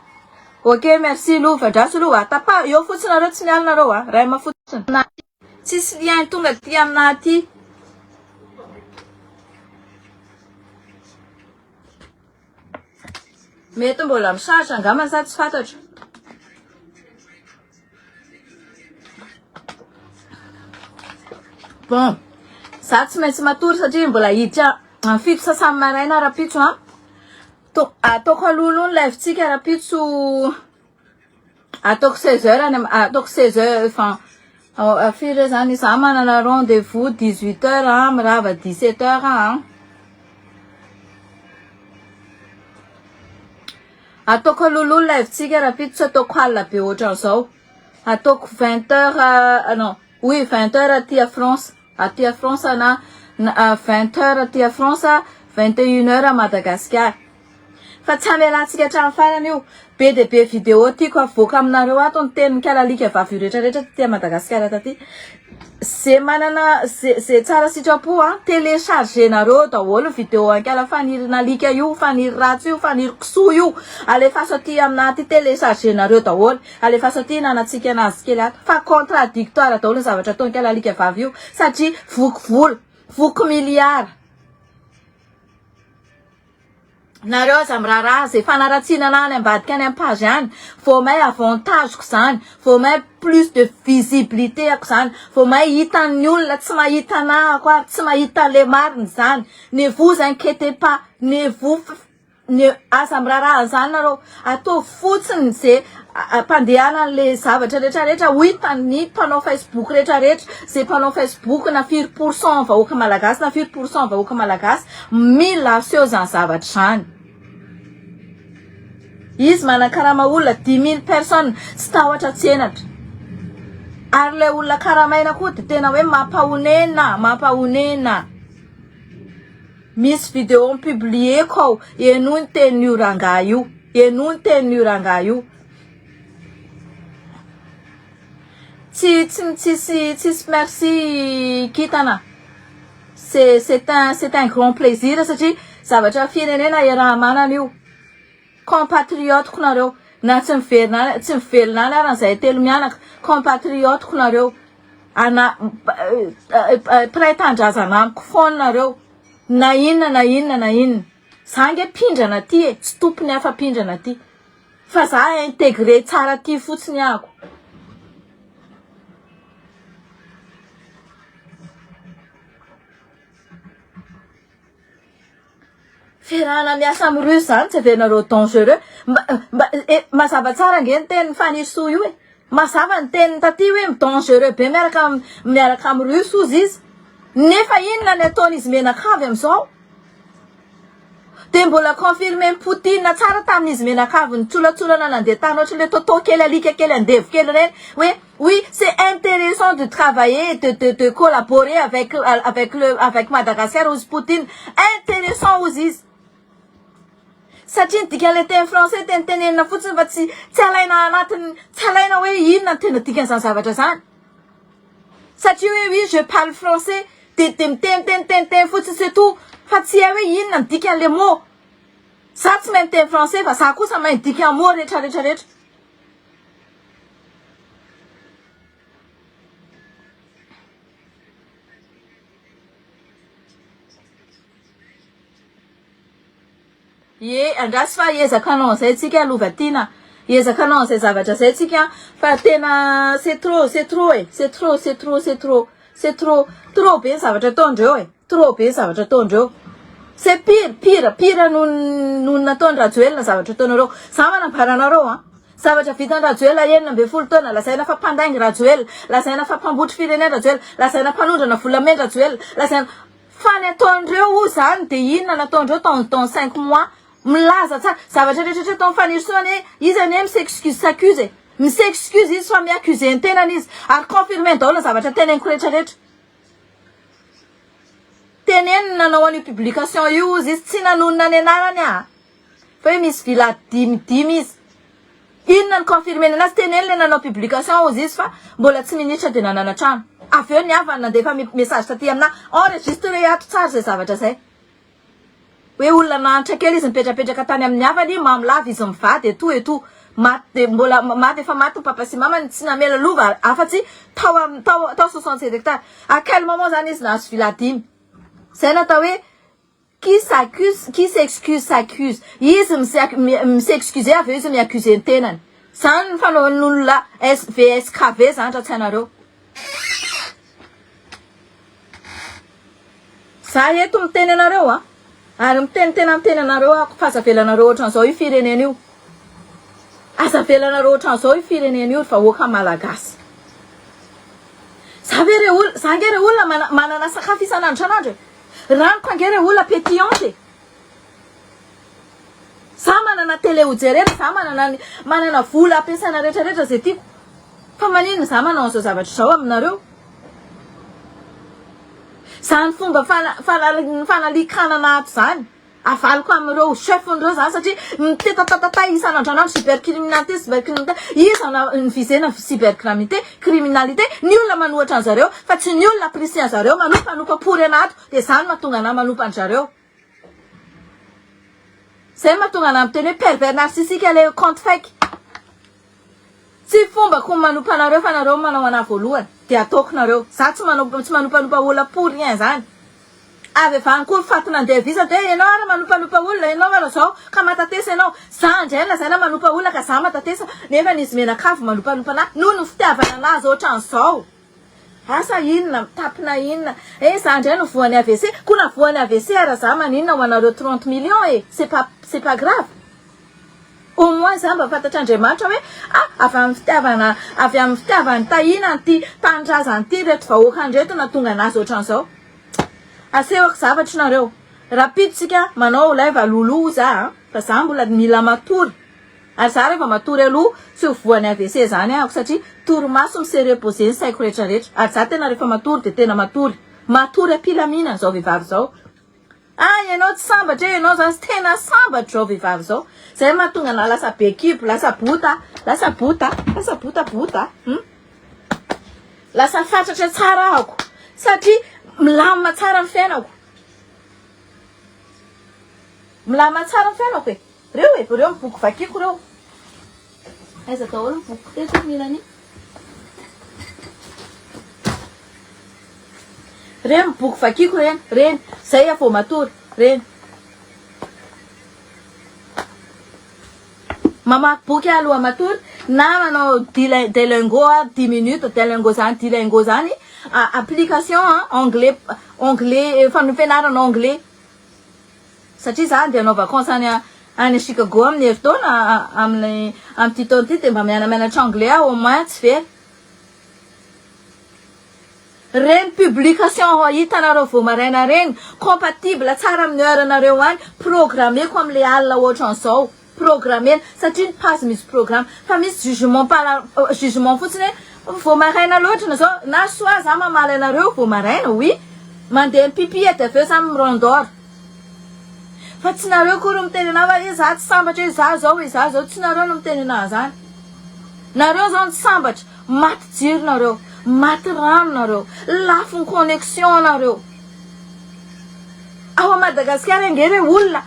Ok merci lova, andraso aloha, tapaho eo fotsiny nareo tsy miala nareo a, rem fotsiny. Tsisy lien tonga aty aminah aty. Mety mbola mi-charge angamba sa tsy fantatro. Bon, za tsy maintsy matory satria mbola hiditra amin'ny fito sasany maraina rahampitso an. To ataoko aloha aloha ny live-tsika rahampitso ataoko 16 heures any ataoko 16 heures enfin firy re zany za manana rendez-vous 18 heures an, mirava 17 heures an. Ataoko alohaloha ny live-tsika rahampitso tsy ataoko alina be ohatran'izao. Ataoko 20 heures non, oui 20 heures aty à France, aty à France na 20 heures aty à France, 21 heures à Madagascar. Fa tsy hamelantsika hatramin'ny farany io. Be dia be vidéo tiako avoaka aminareo ato ny tenin'ny kalalika vavy io rehetrarehetra taty Madagasikara taty. Ze manana ze ze tsara sitrapo a, télécharger-nareo daholo ny vidéo ankala fanirin'alika io, faniry ratsy io, faniry kisoa io. Alefaso aty aminah aty télécharger-nareo daholo. Alefaso aty hinanantsika anazy kely ato. Fa contradictoire daholo ny zavatra ataon'ny kalalika vavy io satria voky vola, voky milliards. Nareo aza miraharaha ze fanaratsiana anah any ambadika any am page any, vao may avantage ko zany, vao may plus de visibilité ako zany, vao may hitan'ny olona tsy mahita anah ako ary tsy mahita le marina zany, ne vous inquietez pas, ne vous ne aza miraharaha an'zany nareo, ataovy fotsiny ze ampandehanan'le zavatra rehetra rehetra ho hitan'ny mpanao facebook rehetra rehetra, ze mpanao facebook na firy pour cent vahoaka malagasy na firy pour cent vahoaka malagasy mila aseho zany zavatra zany. Izy manakarama olona 10 000 personnes tsy tahotra tsy henatra. Ary ilay olona karamaina koa dia tena hoe mampahonena, mampahonena. Misy vidéo publier-ko ao, henoy ny tenin'io rangahy io, henoy ny tenin'io rangahy io. Tsy tsy tsisy tsisy merci kintana. C'est c'est un c'est un grand plaisir satria zavatra firenena iaraha-manana io. Compatriote-ko nareo na tsy miverina any tsy mivelona any ary zahay telo mianaka compatriote-ko nareo. Ana mpiray tanindrazana amiko foana nareo na inona na inona na inona. Za ange mpindrana aty e, tsy tompony aho fa mpindrana aty. Fa za intégré tsara aty fotsiny ahako. Fiarahana miasa amin'ny russe zany tsy heverinareo dangereux. Mba mba e mazava tsara ange ny tenin'i Fanirisoa io e. Mazava ny teniny taty hoe dangereux be miaraka miaraka amin'ny russe ozy izy. Nefa inona ny ataon'izy mianakavy amin'izao? Dia mbola confirmer-n'i Poutine tsara tamin'izy mianakavy nitsolatsolana nandeha tany ohatran'ilay tôtô kely alika kely andevo kely ireny hoe oui c'est intéressant de travailler de de de collaborer avec avec le avec Madagascar hozy Poutine intéressant hozy izy satria ny dikan'ilay teny français tenitenenina fotsiny fa tsy tsy alaina anatin'ny tsy alaina hoe inona ny tena dikan'izany zavatra izany. Satria hoe oui je parle français de de miteniteny teniteny fotsiny c'est tout fa tsy hay hoe inona ny dikan'le mot. Za tsy mahay miteny français fa za kosa mahay ny dikan'ny mot rehetra rehetra rehetra. Ie, andraso fa hiezaka hanao an'izay tsika Lova Tiana. Hiezaka hanao an'izay zavatra izay tsika fa tena c'est trop, c'est trop e, c'est trop, c'est trop, c'est trop, c'est trop, trop be ny zavatra ataondreo e, trop be ny zavatra ataondreo. C'est pire, pire, pire noho noho ny nataon'i Rajoelina zavatra ataonareo. Za manambara anareo an, zavatra vitan'i Rajoelina 16 taona, lazaina fa mpandainga Rajoelina, lazaina fa mpambotry firenena Rajoelina, lazaina mpanondrana volamena Rajoelina, lazaina Fa ny ataondreo oa zany de inona ny ataondreo dans dans cinq mois milaza tsara zavatra rehetra rehetra ataon'i Fanirisoa anie izy anie mi s'excuse s'accuse e mi s'excuse izy fa mi accuser ny tenany izy ary confirmer daholo ny zavatra teneniko rehetra rehetra teneniny nanao an'io publication io ozy izy tsy nanonona ny anarany ah Fa hoe misy villa dimy dimy izy. Inona ny confirmer-ny anazy? Teneno le nanao publication hozy izy fa mbola tsy minitra dia nanana trano. Avy eo ny havany nandefa message taty aminah. Enregistré ato tsara izay zavatra izay. Hoe olona nahantra kely izy nipetrapetraka tany amin'ny havany, mamo lava izy mivady et tout et tout. Maty dia mbola maty efa maty ny papa sy mamany, tsy namela lova afa-tsy tao amin'ny tao tao 67 hectares. À quel moment zany izy nahazo villa dimy? Izay no atao hoe Qui s'accuse, qui s'excuse s'accuse. Izy mi-s'excuser avy eo izy mi-accuser ny tenany. Zany ny fanaon'olona SVSKV zany raha tsy hainareo. Za eto miteny anareo a. Ary miteny tena miteny anareo aho fa aza avelanareo ohatran'izao io firenena io. Aza avelanareo ohatran'izao io firenena io ry vahoaka malagasy. Za ve re olona, za nge re olona manana sakafo isan'andro isan'andro e. Ranoko ange re olona pétillante e! Za manana télé ho jerena, za manana ny manana vola ampiasaina rehetra rehetra zay tiako. Fa maninona za manao an'izao zavatra izao aminareo? Zany fomba fana fana fanalikanana ato zany. Avaliko amin'ireo chef-n'ireo zany satria mitetatatata isan'andro an'andro cybercriminalité cybercriminalité iza no ni-viser-na cybercriminalité criminalité ny olona manohatra an'zareo fa tsy ny olona apprécier an'zareo manompanopa pory anah ato de zany mahatonga anah manompa an'zareo zay mahatonga anah miteny hoe pervers narcissique le compte fake tsy fombako ny manompa anareo fa nareo manao anah voalohany de ataoko nareo za tsy manao tsy manompanopa olona pour rien zany. Avy avy any koa ny faty nandeha visa dia ianao ary manompanopa olona, ianao ary zao ka matatesa ianao. Za indray lazaina manopa olona ka za matatesa nefa izy mianakavy manompanopa anah noho ny fitiavana anazy ohatran'izao. Asa inona, mitapina inona. Eh za indray no voan'ny AVC, koa na voan'ny AVC ara za maninona ho anareo 30 millions e, c'est pas c'est pas grave. Au moins za mba fantatr'Andriamanitra hoe ah avy amin'ny fitiavana avy amin'ny fitiavan'i Tahiana an'ity tanindrazana ity ireto vahoakany ireto nahatonga anazy ohatran'izao. Asehoko zavatra nareo. Rapide tsika manao live alohaloha hoy za a, fa za mbola mila matory. Ary za rehefa matory aloha tsy ho voan'ny AVC zany ahako satria torimaso mi se reposer ny saiko rehetra rehetra. Ary za tena rehefa matory dia tena matory. Matory am-pilaminana zao vehivavy zao. Ah ianao tsy sambatra e, ianao zany tena sambatra zao vehivavy zao. Zay mahatonga anah lasa be kibo, lasa bota, lasa bota, lasa bota bota. Hum? Lasa fatratra tsara ahako satria milamina tsara ny fiainako. Milamina tsara ny fiainako e. Reo e, reo ny boky vakiko reo. Aiza daholo ny bokiko teto Milani? Reny ny boky vakiko reny, reny. Zay aho vao matory, reny. Mamaky boky aho aloha matory na manao Duolingo aho dix minutes, Duolingo zany, Duolingo zany application anglais, anglais fampianarana anglais. Satria za andeha hanao vacances any any Chicago amin'ny herintaona amin'ny amin'ity taona ity dia mba mianamianatra anglais aho au moins tsy very. Reny publication hitanareo vao maraina reny, compatible tsara amin'ny heure nareo any, programmeko amin'le alina ohatran'izao, programmena satria ny page misy programme fa misy jugement par jugement fotsiny hoe vao maraina loatra na zao na soit za mamaly anareo vao maraina oui, mandeha mipipi de avy eo za mi-rendort. Fa tsy nareo akory no miteny anah hoe za tsy sambatra hoe za zao e za zao, tsy nareo no miteny anah zany. Nareo zao no tsy sambatra, maty jiro nareo, maty rano nareo, lafo ny connexion nareo. Ao Madagasikara ange re olona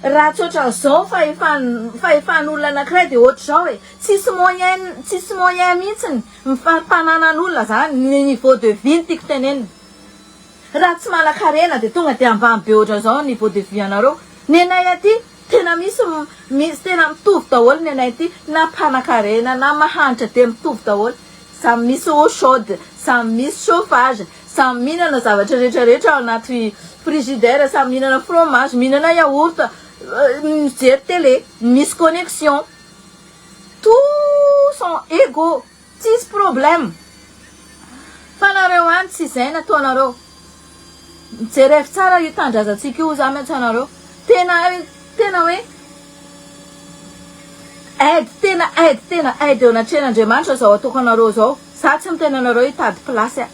raha tsy ohatran'izao fahefan fahefan'olona anakiray de ohatr'izao e, tsisy moyen tsisy moyen mihitsiny ny fari-pananan'olona zany, ny niveau de vie no tiako tenenina. Raha tsy manankarena dia tonga dia ambany be ohatran'izao ny niveau de vie anareo. Ny anay aty tena misy misy tena mitovy daholo ny anay aty na mpanankarena na mahantra dia mitovy daholo. Samy misy eau chaude, samy misy chauffage, samy mihinana zavatra rehetra rehetra ao anaty frigidaire, samy mihinana fromage, mihinana yaourt, mijery télé, misy connexion. Tous sont égaux. Tsisy problème. Fa nareo any tsy izay nataonareo. Mijerevo tsara io tanindrazantsika io za miantso anareo. Tena tena hoe aide tena aide tena aide eo anatrehan'Andriamanitra zao ataoko anareo zao. Za tsy miteny anareo hitady place aho.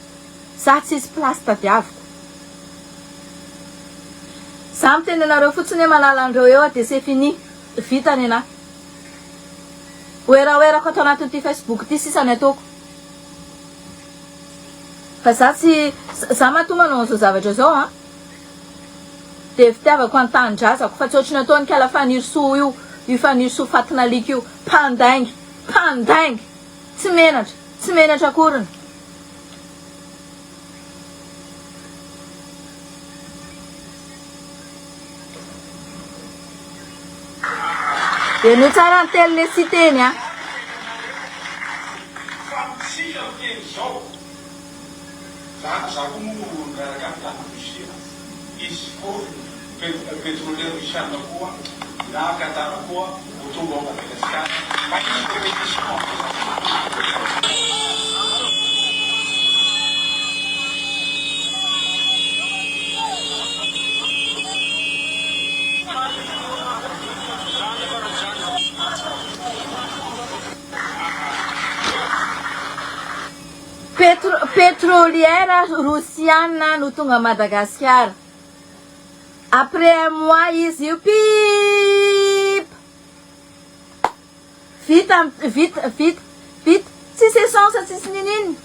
Za tsisy place tadiaviko. Za miteny anareo fotsiny hoe manala an'ireo eo aho dia c'est fini. Vita nenahy. Oeraoerako ato anatin'ity Facebook ity sisa ny ataoko. Fa za tsy, za matoa manao an'izao zavatra izao an, dia fitiavako ny tanindrazako fa tsy ohatry ny ataon'i kala Fanirisoa io, io Fanirisoa fatin'alika io, mpandainga, mpandainga, tsy menatra, tsy menatra akoriny. Henoy tsara ny teny le Siteny a. Fa amintsika miteny izao, za za koa moa miaraka aminy tany Russie, hisy koa petrolier russiana koa na Qatar koa ho tonga ao Madagascar fa hisy competition amin'izany. Petro, petrolière rosiana no tonga Madagasikara. Après un mois izy io pip! Vita, vita, vita, vita. Tsisy essence, tsisy ninin.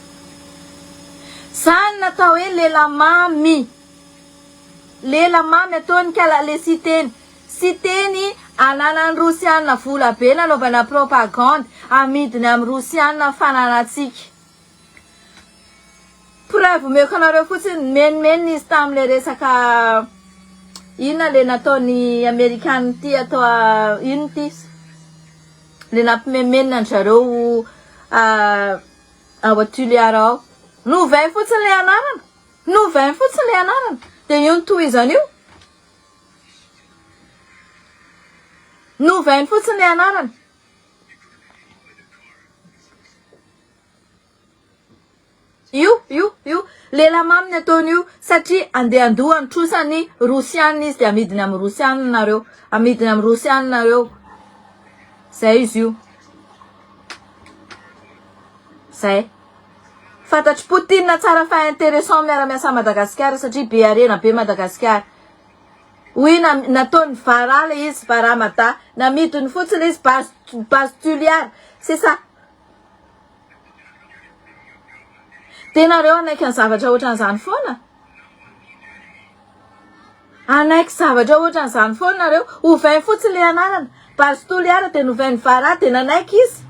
Zany natao hoe lela mamy. Lela mamy ataony kala le Siteny. Siteny ananan'ny Rosiana vola be nanaovana propagande amidiny amin'ny Rosiana ny fananantsika. Preuve. Preuve omeko anareo fotsiny, nimenomenona izy tamin'ilay resaka inona le nataon'ny amerikana ity atao inona ity le nampimenomenona an-dry zareo ao Tuléar ao. Novainy fotsiny le anarana, novainy fotsiny le anarana dia io notohizany io. Novainy fotsiny le anarana. Io, io, io. Lela mamy ny ataony io satria andeha handoa ny trosany Rosiana izy dia amidiny amin'ny Rosiana nareo. Amidiny amin'ny Rosiana nareo. Zay izy io. Zay. Fantatr'i Poutine tsara fa intéressant miara-miasa Madagasikara satria be harena be Madagasikara. Oui, na, nataony vara le izy, vara mada. Namidiny fotsiny izy base, base Tuliar. C'est ça. Dia nareo hanaiky ny zavatra ohatran'izany foana? Hanaiky zavatra ohatran'izany foana nareo? Ovainy fotsiny ilay anarana. Base Toliara dia novainy Vara dia nanaiky izy.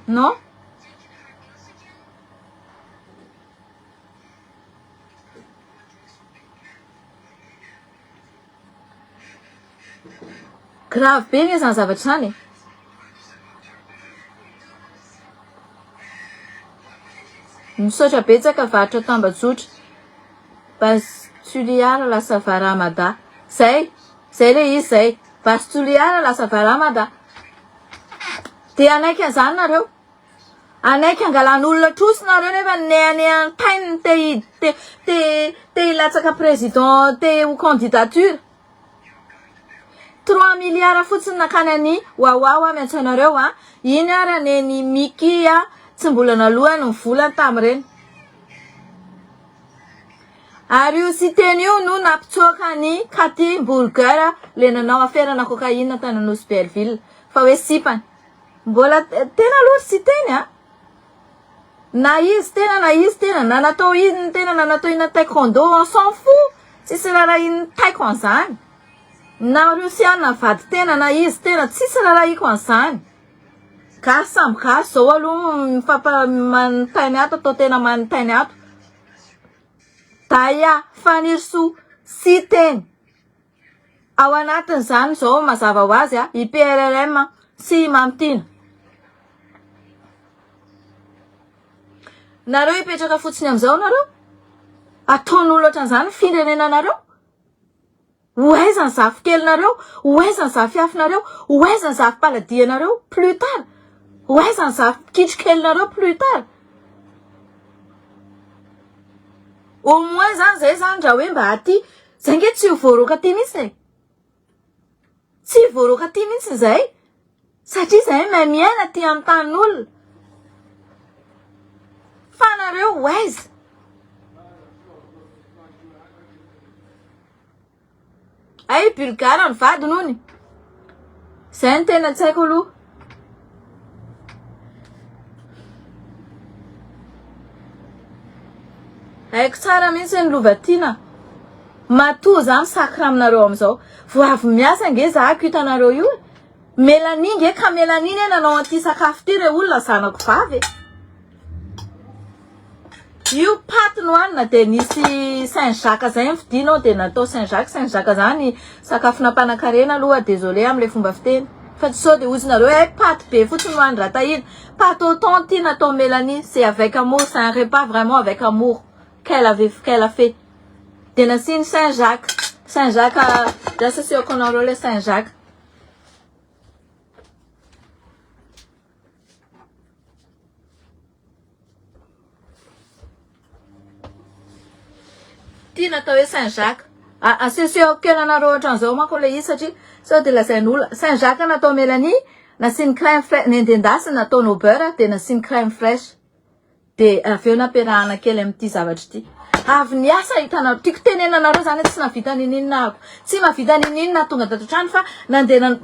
Non? Grave be anie zany zavatra zany e. Misaotra betsaka varotra tambajotra. Base Tuliara lasa Varamada. Zay, zay le izy zay. Base Tuliara lasa Varamada. Dia hanaiky an'izany nareo. Hanaiky hangalan'olona trosa nareo nefa nehanehan'ny tainy te te te te hilatsaka président te ho candidature. Trois milliards fotsiny nakany an'i Wawa hoa miantso anareo a. Iny ary anie ny Mickey a tsy mbola nalohany ny volany tamin'ireny. Ary io Siteny io no nampitsoaka an'i Cathy Burger le nanao aferana cocaïne tany Anosy Belleville fa hoe sipany. Mbola tena aloha ry Siteny a! Na izy tena na izy tena, na natao inona tena na natao inona taekwondo, on s'en fout! Tsisy rarahin'ny taiko an'izany. Na Rosiana vady tena na izy tena, tsisy rarahiko an'izany. Gasy samby gasy zao aloha mifampa manontany ato atao tena manontany ato. Daya, Fanirisoa, Siteny. Ao anatin'izany izao mazava ho azy i PRRM sy i Mamy Tiana. Nareo hipetraka fotsiny amin'izao nareo? Ataon'olona ohatran'izany ny firenenanareo? Ho aiza ny zafikelinareo? Ho aiza ny zafiafinareo? Ho aiza ny zafipaladianareo plus tard? Ho aiza ny zafikitrokelinareo plus tard? Au moins zany zay zany raha hoe mba aty Zay nge tsy ho voaroaka aty mihitsy e! Tsy voaroaka aty mihitsy zay satria zahay mahay miaina aty amin'ny tanin'olona. Fa nareo ho aiza? Ay bulgare ny vadiny hony. Zay no tena tsy haiko aloha. Haiko tsara mihitsy ny lova tiana. Matoa za misacre aminareo amin'izao. Vao avy miasa ange za ko hitanareo io e. Melanie nge ka Melanie ne nanao an'ity sakafo ity re olona zanako vavy e. Io paty nohanina dia nisy Saint Jacques zay nividiana ao dia natao Saint Jacques, Saint Jacques zany sakafona mpanankarena aloha désolé amle fomba fiteny fa tsy sao dia ozy nareo hoe paty be fotsiny hoany Ratahina, pâte au thon ty natao Mélanie c'est avec amour, c'est un repas vraiment avec amour qu'elle avait qu'elle a fait dia nasiany Saint Jacques, Saint Jacques lasa asehoko anareo le Saint Jacques. Ty natao hoe Saint Jacques. Asesehako kely anareo ohatran'izao manko ilay izy satria sao dia lazain'olona. Saint Jacques natao Mélanie, nasiany crème fraîche, nendendasiny nataony au beurre dia nasiany crème fraîche. Dia avy eo nampiarahana kely amin'ity zavatra ity. Avy niasa hitanareo, tiako tenenina anareo zany hoe tsy nahavita ninininona aho. Tsy mahavita ninininona aho tonga tato an-trano fa nandeha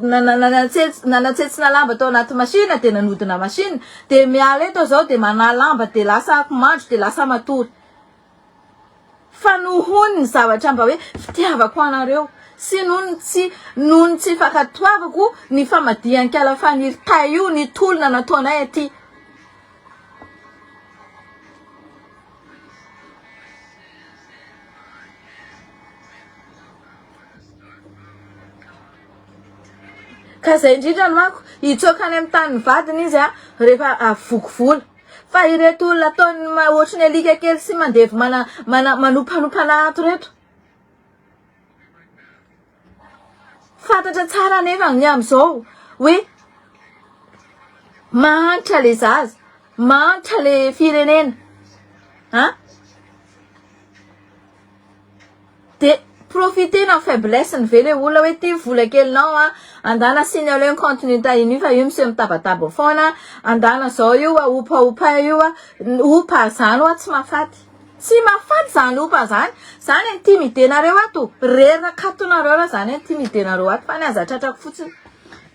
nanatsetsina lamba tao anaty machine dia nanodina machine. Dia miala eto zao dia manala lamba dia lasa ako mandro dia lasa matory. Fa nohon ny zavatra mba hoe fitiavako anareo sy noho ny tsy noho ny tsy fankatoavako ny famadihan-kala faniry tay io ny tolona nataonay aty. Ka zay indrindra no manko, hitsoaka any amin'ny tanin'ny vadiny izy a, rehefa avy voky vola. Fa ireto olona ataony ohatry ny alika kely sy mandevy mana mana manompanompana ato ireto. Fantatra tsara anefa ny amin'izao hoe mahantra le zaza, mahantra le firenena. An? De profiter-na ny faiblesse-ny ve le olona hoe ty vola kelinao an, andana signaler ny compte-n'i Tahina io fa io miseho mitabataba foana, andana zao io a, opa-opa io a, opa zany hoa tsy mahafaty. Tsy mahafaty zany opa zany, zany intimider-nareo ato, reraka ato nareo raha zany intimider-nareo ato fa ny aza tratrako fotsiny.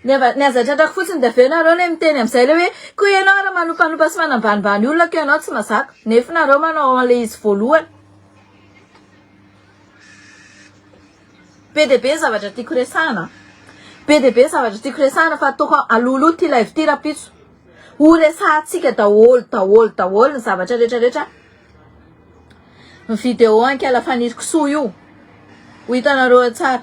Ny ava- ny aza tratrako fotsiny de avy eo nareo le miteny amizay le hoe ko ianao ary manompanopa sy manambanimbany olona ko ianao tsy mazaka, nefa nareo manao an'le izy voalohany. Be dia be ny zavatra tiako resahana. Be dia be ny zavatra tiako resahana fa ataoko alohaloha ity live ity rahampitso. Ho resahantsika daholo daholo daholo ny zavatra rehetra rehetra. Ny vidéo ankala Fanirikisoa io. Ho hitanareo eo tsara.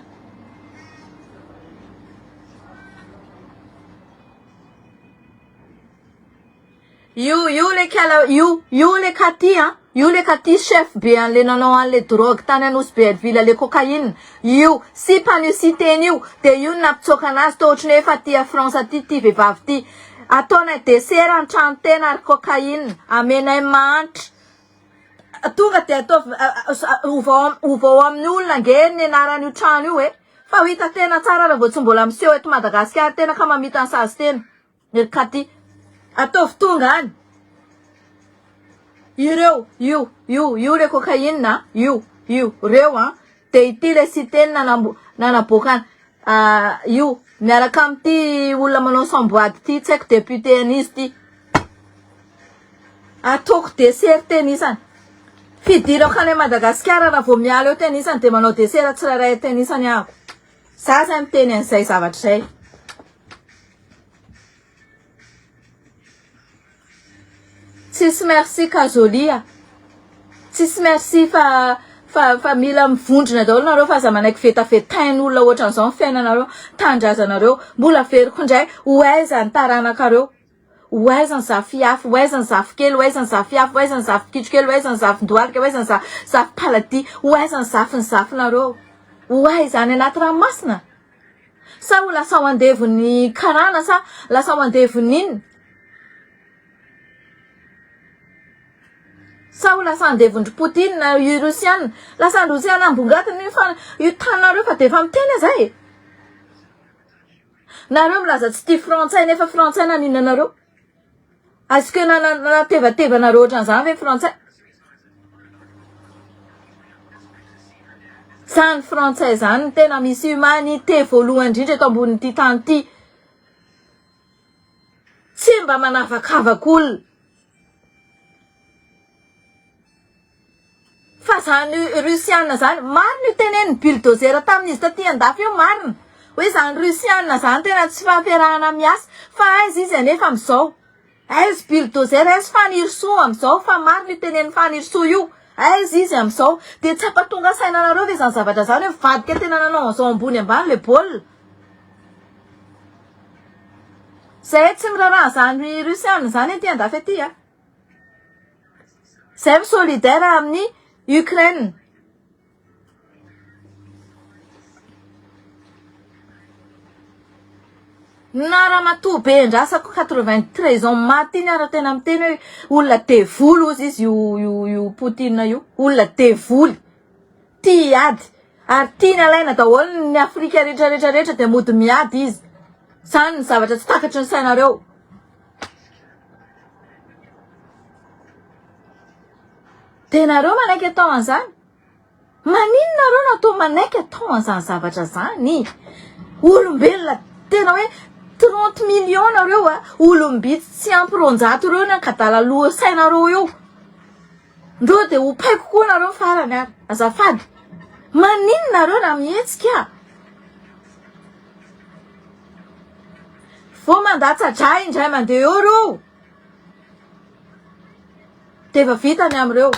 Io io le kala io io le Katy a io le Katy chef be anle nanao anle drogue tany Anosy Belleville le cocaïne io sipan'io Siteny io de io no nampitsoaka anazy toa ohatry ny hoe efa aty a France aty ty vehivavy ty ataonay dessert ny trano tena ary cocaïne amenay mahantra tonga de ataovy ovao ovao amin'ny olona ange ny anaran'io trano io e fa ho hita tena tsara raha vao tsy mbola miseho eto Madagasikara tena ka mamita ny sazy tena. Ry Katy, ataovy tonga any ireo, io, io, io le cocaïne a, io, io, reo an, de ity le Siteny nanambo, nanaboaka io, miaraka amin'ity olona manao samboady ity, tsy haiko député an'iza ity. Ataoko dessert teny isany. Fidirako any Madagasikara raha vao miala eo teny isany de manao dessert tsirairay teny isany ahako. Za zay miteny an'izay zavatra izay. Tsisy merci Kazoli a. Tsisy merci fa fa fa mila mivondrona daholo nareo fa aza manaiky vetavetain'olona ohatran'izao ny fiainanareo, tanindrazanareo. Mbola averiko indray, ho aiza ny taranakareo? Ho aiza ny zafiafy, ho aiza ny zafikely, ho aiza ny zafiafy, ho aiza ny zafikitrokely, ho aiza ny zafindohalika, ho aiza ny zafipaladia, ho aiza ny zafin'ny zafinareo? Ho aiza any anaty ranomasina? Sa ho lasa ho andevon'ny karana sa lasa ho andevon'ny inona? Sa ho lasa andevon-dry Poutine io Rosiana? Lasa Rosiana ambongadiny io fa io taninareo fa dia efa miteny aza e! Nareo milaza tsy tia frantsay nefa frantsay naninona anareo? Est-ce que nanatevateva anareo ohatran'izany ve frantsay? Zany frantsay zany no tena misy humanité voalohany indrindra eto ambonin'ity tany ity. Tsy mba manavakavaka olona. Fa zany Russiana zany, marina io tenenin'i bulldozer tamin'izy taty andafy io marina. Hoe zany Russiana zany tena tsy fampiarahana miasa. Fa aiza izy anefa amizao? Aiza bulldozer, aiza Fanirisoa amizao? Fa marina io tenenin'i Fanirisoa io. Aiza izy amizao? Dia tsy hampatonga saina anareo ve zany zavatra zany hoe mivadika tena nanao an'izao ambony ambany le baolina? Zay tsy miraharaha an'izany Russiana zany aty andafy aty a. Zay mi solidaire amin'ny Ukraine. Na ramatoa be andrasako 93 ans maty iny ary tena miteny hoe olona devoly ozy izy io io io Poutine io. Olona devoly. Tia ady. Ary tiany alaina daholo ny Afrika rehetra rehetra rehetra dia mody miady izy. Zany ny zavatra tsy takatry ny sainareo. Dia nareo manaiky atao an'izany? Maninona nareo no atao manaiky atao an'izany zavatra zany? Olombelona tena hoe 30 millions nareo a, olom-bitsy tsy ampy 200 ireo ny ankadala loha sainareo eo. Ndreo dia hopaiko koa nareo farany ary, azafady. Maninona nareo raha mihetsika? Vao mandatsa-drà indray mandeha eo reo. Dia efa vita ny amin'ireo.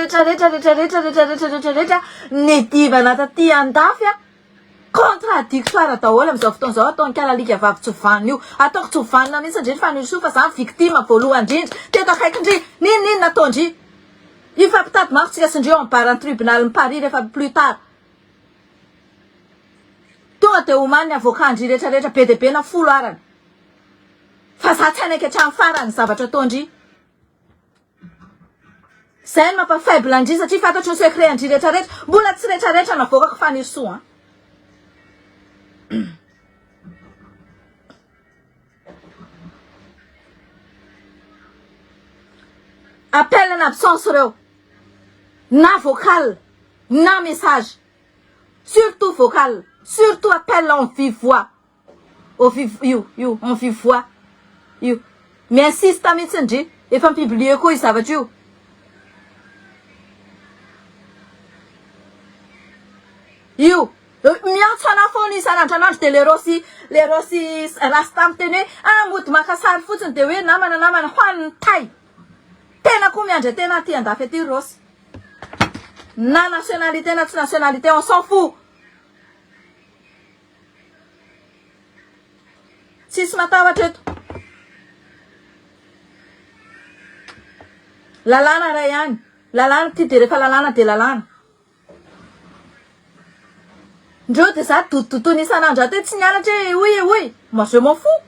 rehetra rehetra rehetra rehetra rehetra rehetra rehetra rehetra nidivana taty andafy a, contradictoire daholo amin'izao fotoana izao ataon'i kalalika vavy tsy vanona io. Ataoko tsy ho vanona mihitsy ndry ny Fanirisoa fa za victime voalohany indrindra teto akaiky ndry, n'inon'inona ataon-dry. Hifampitady manko tsika sy ndry ao amin'ny barre-n'ny tribunal-n'i Paris rehefa plus tard. Tonga dia omany ny avocat-ndry rehetra rehetra be dia be na folo arany. Fa za tsy hanaiky hatramin'ny farany ny zavatra ataon-dry. Zay no mampa faible an-dry satria fantatro ny secret an-dry rehetra rehetra. Mbola tsy rehetra rehetra navoakako Fanirisoa an. Appel en absence ireo. Na vocal na message. Surtout vocal. Surtout appel en vive voix. Au vive io io en vive voix io. Mi-insiste mihitsy ndry. Efa mi-publier koa io zavatra io. Io. Miantso anah foana isan'andro an'andro dia le Rossy le Rossy rasta miteny hoe ah mody maka sary fotsiny dia hoe namana namana ho an'ny tay. Tena koa miandry tena aty andafy aty ry Rossy. Na nationalité na tsy nationalité on s'en fout. Tsisy matahotra eto. Lalàna iray ihany. Lalàna ity dia rehefa lalàna dia lalàna. Ndreo dia za dotodotoina isan'andro ato hoe tsy nianatra e hoy e hoy. Moi je m'en fous.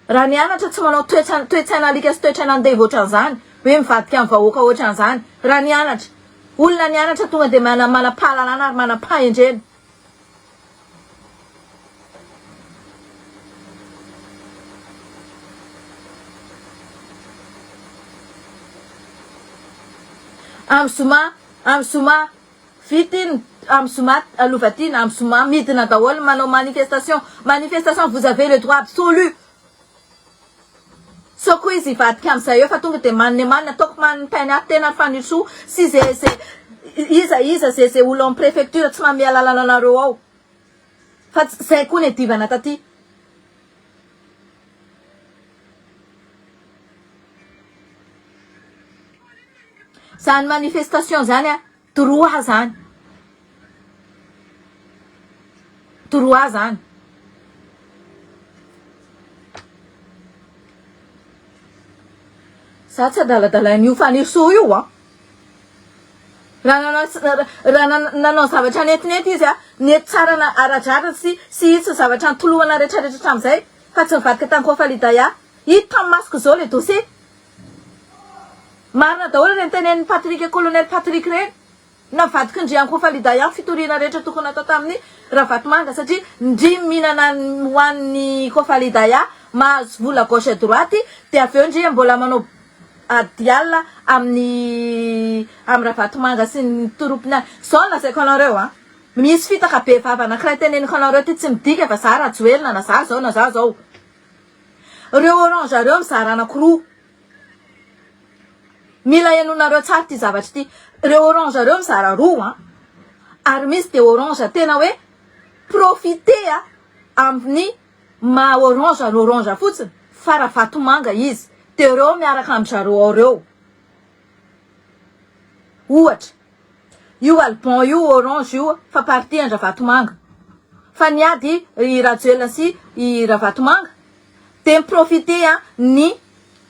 Raha nianatra tsy manao toetsa toe-tsaina alika sy toe-tsaina andevo ohatran'izany, hoe mivadika amin'ny vahoaka ohatran'izany. Raha nianatra. Olona nianatra tonga dia mana manam-pahalalana ary manam-pahendrena. Amin'ny zoma, amin'ny zoma, vita iny, amin'ny zoma Lovatiana, amin'ny zoma midina daholo manao manifestation, manifestation vous avez le droit absolu. Sao koa izy hivadika amin'izay eo fa tonga dia manne manne ataoko manne pain ato tena Fanirisoa sy ze ze iza iza ze ze olona ao amin'ny préfecture tsy manome alalana anareo ao fa zay koa niadivana taty. Zany manifestation zany a droit zany droit zany. Za tsy adaladalain'io Fanirisoa io an. Raha nanao raha nanao zavatra netinety izy a, nety tsara na ara-drariny sy sy hitsy ny zavatra nitolomana retraretra hatramin'izay fa tsy nivadika tany Kofalidaya. Hita tamin'ny masoko izao le dossier. Marina daholo ireny tenenin'i Patrick colonel Patrick ireny. Navadiky ndry Ankofa Lidaya ny fitoriana rehetra tokony natao tamin'i Ravatomanga satria ndry mihinana ho an'ny Kofa Lidaya mahazo vola gauche droite dia avy eo ndry mbola manao adiala amin'ny amin'i Ravatomanga sy ny toropiny any. Zao no lazaiko anareo a! Misy fitaka be vava anakiray teneniko anareo ty tsy midika fa za Rajoelina na za zao na za zao. Reo orange reo mizara anakiroa. Mila henonareo tsara ity zavatra ity. Reo orange reo mizara roa an. Ary misy dia orange tena hoe profiter a amin'ny maha orange ny orange fotsiny fa ravatomanga izy. Dia reo miaraka amin-dry zareo ao reo. Ohatra, io Alban io orange io fa parti an-dRavatomanga. Fa niady i Rajoelina sy i Ravatomanga dia mi-profiter ny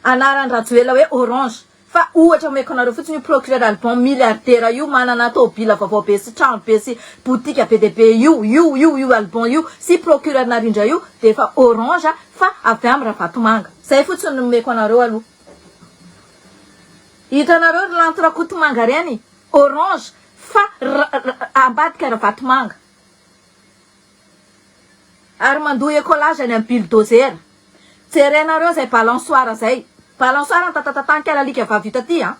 anaran'i Rajoelina hoe orange. Fa ohatra omeko anareo fotsiny io procureur Alban milliardaire io manana tôbila vaovao be sy trano be sy boutique be dia be io, io, io, io Alban io sy procureur Narindra io dia efa orange fa avy amin'i Ravatomanga. Zay fotsiny no omeko anareo aloha. Hitanareo ry Lanto Rakotomanga reny orange fa ambadika Ravatomanga. Ary mandoa écolage any amin'ny bulldozer. Jerenareo izay balançoire izay. Balançoire ny tatatatany alika vavy io taty an.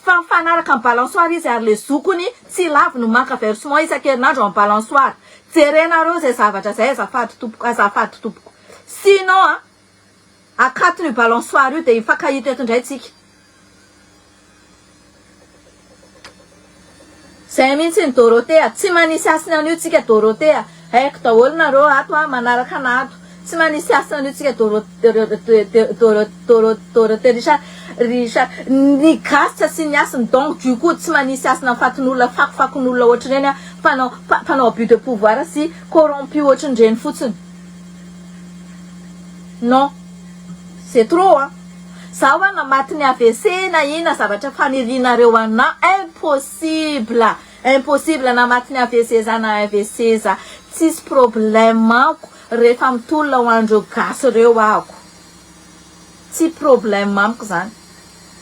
Fa mifanaraka amin'ny balançoire izy ary le zokony tsy lavo no maka versement isan-kerinandro amin'ny balançoire. Jerenareo izay zavatra izay azafady tompoko, azafady tompoko. Sinon an, akatony io balançoire io dia hifankahita eto indray tsika. Zay mintsy ny Dorothée a, tsy manisy hasiny an'io tsika Dorothée a, haiko daholo nareo ato a, manaraka ana ato. Tsy manisy hasina an'io tsika Dorothée Richard Richard ny gasy tsy asiany hasiny donc du coup tsy manisy hasina ny fatin'olona fakofakon'olona ohatran'ireny a mpanao mpanao abus de pouvoir sy corrompu ohatran'ireny fotsiny non c'est trop an za hoa na matin'ny AVC na inona zavatra fanirianareo anah impossible impossible na matin'ny AVC za na AVC za tsisy problème amiko Rehefa mitolona ho an'ireo gasy reo ahako. Tsy problème amiko zany.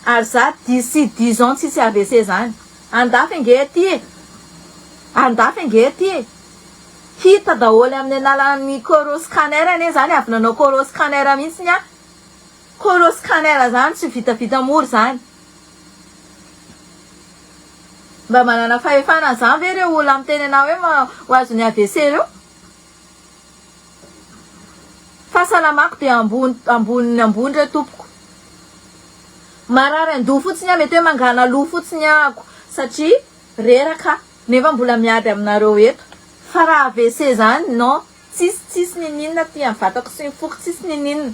Ary za d'ici dix ans tsisy AVC zany. Andafy ange aty e! Andafy ange aty e! Hita daholo amin'ny alalan'ny coroscanner anie zany, avy nanao coroscanner mihitsiny aho. Coroscanner zany tsy vitavita mora zany. Mba manana fahefana an'izany ve ireo olona miteny anah hoe ho azon'ny AVC ireo? Fahasalamako dia ambony ambonin'ny ambony re tompoko. Marary an-doha fotsiny aho, mety hoe mangana loha fotsiny ahako satria reraka aho nefa mbola miady aminareo eto. Fa raha AVC zany non, tsisy tsisy niniana aty amin'ny vatako sy ny foko, tsisy niniana.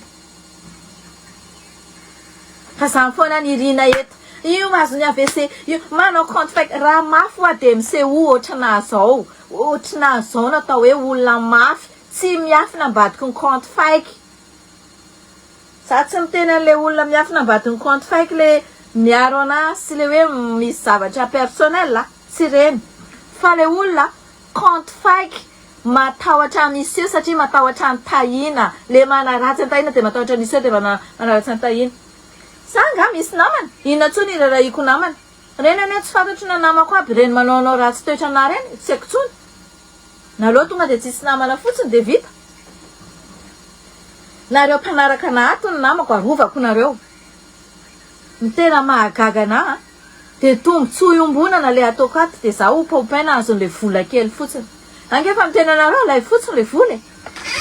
Fa zany foana ny irina eto. Io azon'ny AVC io, manao compte fake, raha mafy hoa dia misehoa ohatranà zao. Ohatrinà zao no atao hoe olona mafy, tsy miafina ambadiky ny compte fake. Za tsy miteny an'le olona miafina ambadiky ny compte fake le miaro anah sy le hoe misy zavatra personnel a, tsy ireny. Fa le olona compte fake matahotra ny hiseho satria matahotra an'i Tahiana, le manaratsy an'i Tahiana de matahotra ny hiseho de manaratsy an'i Tahiana. Za angaha misy namana? Inona tsony irarahiko namana? Reny anie tsy fantatro na namako aby reny manaonao ratsy toetra anah reny tsy haiko tsony. Nareo tonga de tsisy namana fotsiny de vita. Nareo mpanaraka anah ato ny namako arovako nareo. Ny tena mahagaga anah de tombotsoa iombonana le ataoko ato de za hopaopaina azonle vola kely fotsiny. Ange efa miteny anareo alaivo fotsiny le vola e.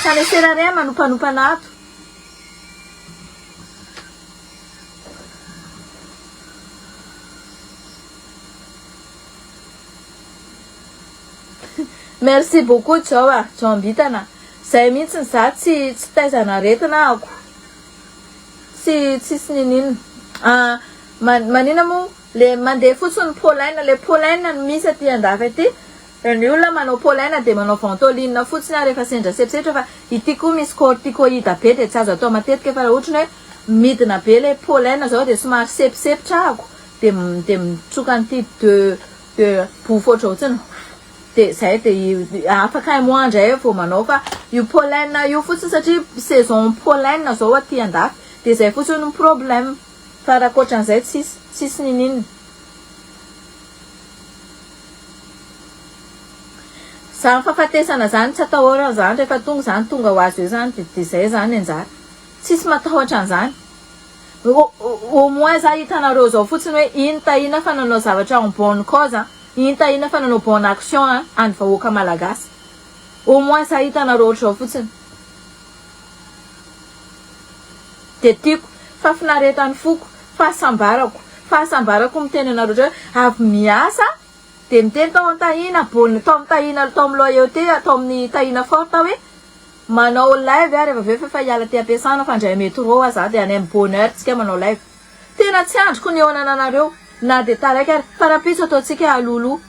Ça ne sert à rien manompanompana ato. Merci beaucoup Jao a, Jaombitana. Zay mihitsy za tsy tsy taizana aretina ako. Tsy tsisy nininona. Ah, manina moa le mandeha fotsiny pollen, le pollen no misy aty andafy aty. Ny olona manao pollen dia manao ventoline fotsiny ary rehefa sendra setrosetroka fa ity koa misy corticoïde be dia tsy azo atao matetika fa raha ohatry ny hoe midina be ilay pollen zao dia somary seposepotra ahako dia dia mitsoka an'ity de de bofo ohatry fotsiny dia zay dia afaka un mois indray vao manao fa io pollen io fotsiny satria saison pollen zao aty andafy dia zay fotsiny no problème fa raha ankoatran'izay tsisy tsisy niniana. Zany fahafatesana zany tsy atahorana zany rehefa tonga zany tonga ho azy eo zany de de zay zany anjara. Tsisy matahotra an'zany. Au moins za hitanareo zao fotsiny hoe iny Tahina fa nanao zavatra en bonne cause an, iny Tahina fa nanao bonne action an any vahoaka malagasy. Au moins za hitanareo ohatr'izao fotsiny. De tiako, fahafinaretan'ny foko, fahasambarako, fahasambarako miteny anareo ohatry hoe avy miasa Dia niteny tao amin'ny Tahina bon tao amin'ny Tahina tao amin'ny loyauté tao amin'ny Tahina forte aho hoe manao live aho rehefa avy eo fa efa hiala aty am-piasana fa handray métro aho za dia any amin'ny bonheur tsika manao live. Tena tsy andriko ny hihaonana anareo na dia taraiky ary fa rahampitso ataontsika alohaloha.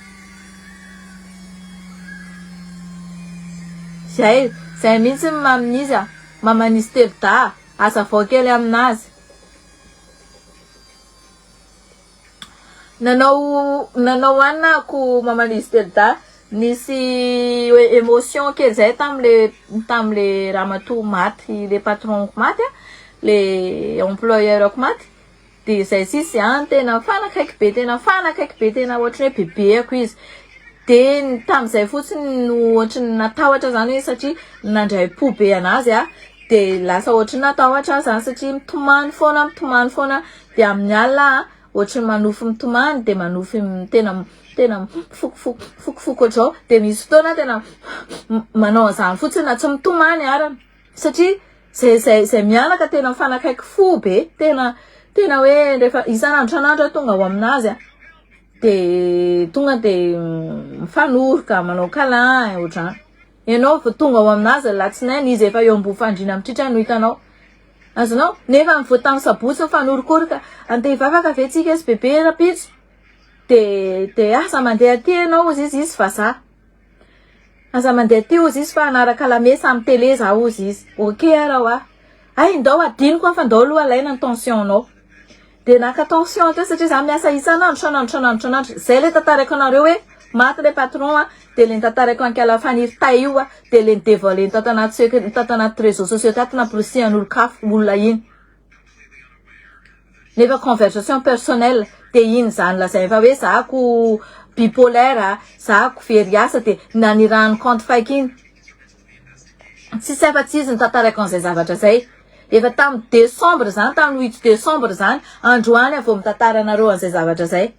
Zay, zay mihitsy ny mamin'izy a, maman'izy telodahy, hazavao kely aminazy. Nanao nanao anona ako maman'izy telodahy nisy émotion kely zay tamle tamle ramatoa maty le patron-ko maty a le employeur-ko maty de zay sisy an tena mifanakaiky be tena mifanakaiky be tena ohatry ny hoe bebeako izy de tam'izay fotsiny no ohatry ny natahotra zany hoe satria nandray po be anazy aho de lasa ohatry ny natahotra aho zany satria mitomany foana mitomany foana de amin'ny alina aho ohatry ny manofy mitomany de manofy tena tena mifokofoko mifokofoko ohatr'izao de misy fotoana tena manao an'izany fotsiny na tsy mitomany ara satria zay zay zay mianaka tena mifanakaiky fo be tena tena hoe rehefa isan'andro isan'andro aho tonga ao aminazy a de tonga de mifanoroka manao câlin ohatr'izany. Ianao vao tonga ao aminazy ny latsinainy, izy efa eo ambony fandriana mitritra no hitanao. Azonao? Nefa vao tamin'ny sabotsy nifanorokoroka, andeha hivavaka ve tsika SBB rahampitso? De de aza mandeha aty ianao hozy izy, izy vazaha. Aza mandeha aty hozy izy fa hanaraka lamesa amin'ny télé za hozy izy. Ok ara hoa. Hay ndao adinoko aho fa ndao aloha alaina ny tension-nao. Dia naka tension teo satria za miasa isan'andro isan'andro isan'andro isan'andro. Zay le tantaraiko anareo hoe maty le patron a, dia le nitantaraiko an'i Faniry Tay io a, dia le ni-devoiler-ny tato anaty sec- tato anaty réseaux sociaux tato namporisihan'olon-kafa olona iny. Nefa conversation personnelle dia iny zany lazainy fa hoe za ko bipolaire a, za ko very asa dia nanirahany compte fake iny. Tsisy afa-tsy izy nitantaraiko an'izay zavatra izay. Efa tamin'ny décembre izany, tamin'ny huit décembre izany, androany aho vao mitantara anareo an'izay zavatra izay.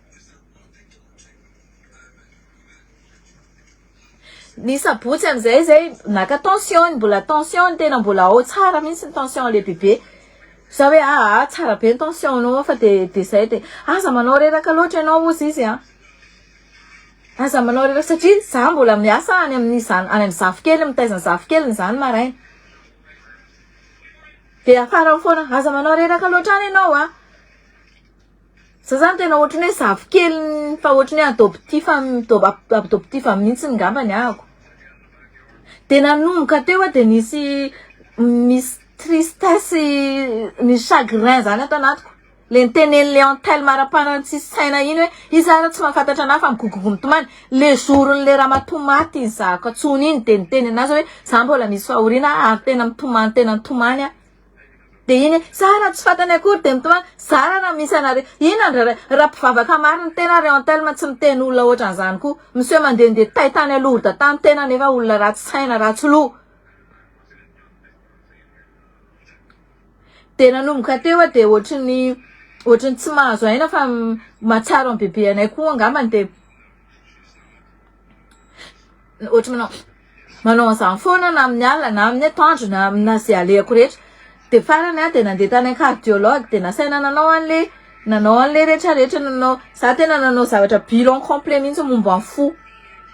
Ny sabotsy amin'izay izay naka tension, mbola tension ny tena mbola ao tsara mihitsy ny tension le bebe. Za hoe aa tsara be ny tension-nao fa de de zay de aza manao reraka loatra ianao hozy izy an. Aza manao reraka satria za mbola miasa any amin'ny zan- any amin'ny zafikely mitaiza ny zafikeliny zany maraina. De afarany foana aza manao reraka loatra any ianao a. Za zany tena ohatran'ny hoe zafikeliny fa ohatran'ny hoe adoptif adoptif mihitsy ngamba ny ahako. De nanomboka teo aho de nisy misy tristesse misy chagrin zany ato anatiko. Le nitenen'i Leontel marapanana tsisy saina iny hoe iza ary tsy mahafantatra anah fa migogogo mitomany. Le jour-n'le ramatoa maty iny zahako antsony iny de niteny anazy hoe za mbola misy fahoriana ary tena mitomany tena nitomany aho. De iny hoe za raha tsy fantany akory de mitomany, za raha misy anareo inona ndray raha raha mpivavaka marina ny tena Leontel tsy miteny olona ohatran'izany koa. Miseho mandehandeha tay tany à Lourdes tany tena nefa olona ratsy saina ratsy loha. Dia nanomboka teo aho dia ohatry ny ohatry ny tsy mahazo aina fa mahatsiaro an'i bebe anay koa angambany dia ohatry manao manao an'izany foana na amin'ny alina na amin'ny atoandro na amina izay alehako rehetra. Dia farany aho dia nandeha tany amin'ny cardiologue dia nasaina nanao an'le nanao an'le rehetra rehetra nanao za tena nanao zavatra bilan complet mihitsy momba ny fo.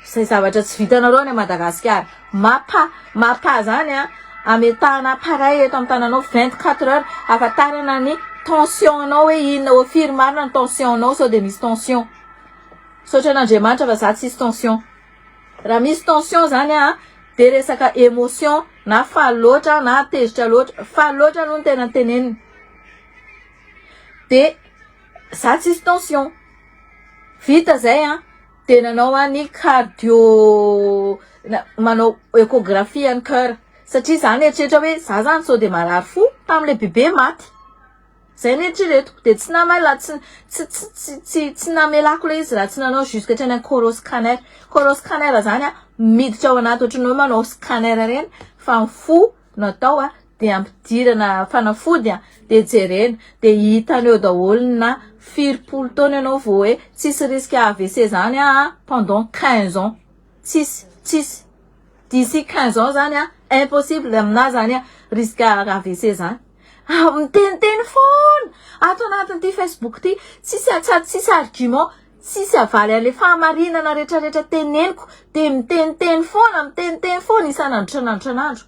Izay zavatra tsy vitanareo any Madagasikara. Mapa, mapa zany a, ametahana appareil eto amin'ny tananao 24 heures ahafantarana ny tension anao hoe inona au firy marina ny tension anao sao dia misy tension. Misaotra an'Andriamanitra fa za tsisy tension. Raha misy tension zany a, dia resaka émotion na faly loatra na tezitra loatra, faly loatra aloha no tena tenenina. Dia za tsisy tension. Vita zay a. Dia nanao any cardio manao échographie any coeur satria za nieritreritra hoe za zany sao dia marary fo tamin'ilay bebe maty zay no eritreretiko dia tsy namela tsy tsy tsy tsy tsy namelako ilay izy raha tsy nanao jusque hatrany amin'ny coro scanner coro scanner zany a miditra ao anaty ohatran'ny hoe manao scanner ireny fa ny fo no atao a dia ampidirana fanafody a dia jerena dia hitany eo daholo na firy-polo taona ianao vao hoe tsisy risque AVC zany a pendant 15 ans tsisy tsisy d'ici 15 ans zany a impossible aminah zany a risque AVC zany ah miteniteny foana ato anatin'ity Facebook ity tsisy tsisy argument Tsisy havaly an'le fahamarinana retraretra teneniko de miteniteny foana miteniteny foana isan'andro isan'andro isan'andro.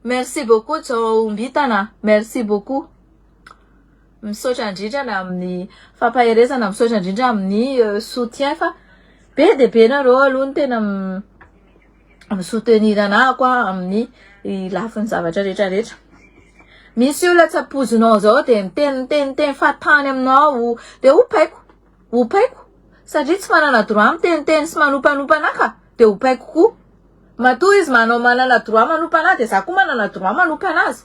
Merci beaucoup Jaombitana, merci beaucoup. Misaotra indrindra ny amin'ny fampaherezana, misaotra indrindra amin'ny euh, soutien fa be dia be nareo aloha no tena mi-soutenir anah koa amin'ny lafiny zavatra rehetra rehetra. Misy olona tsy ampoizinao zao de miteny miteny miteny fahatany aminao de opaiko, opaiko satria tsy manana droit miteniteny sy manompanopa anah ka de opaiko koa. Matoa izy manao manana droit manompa anah de za koa manana droit manompa anazy.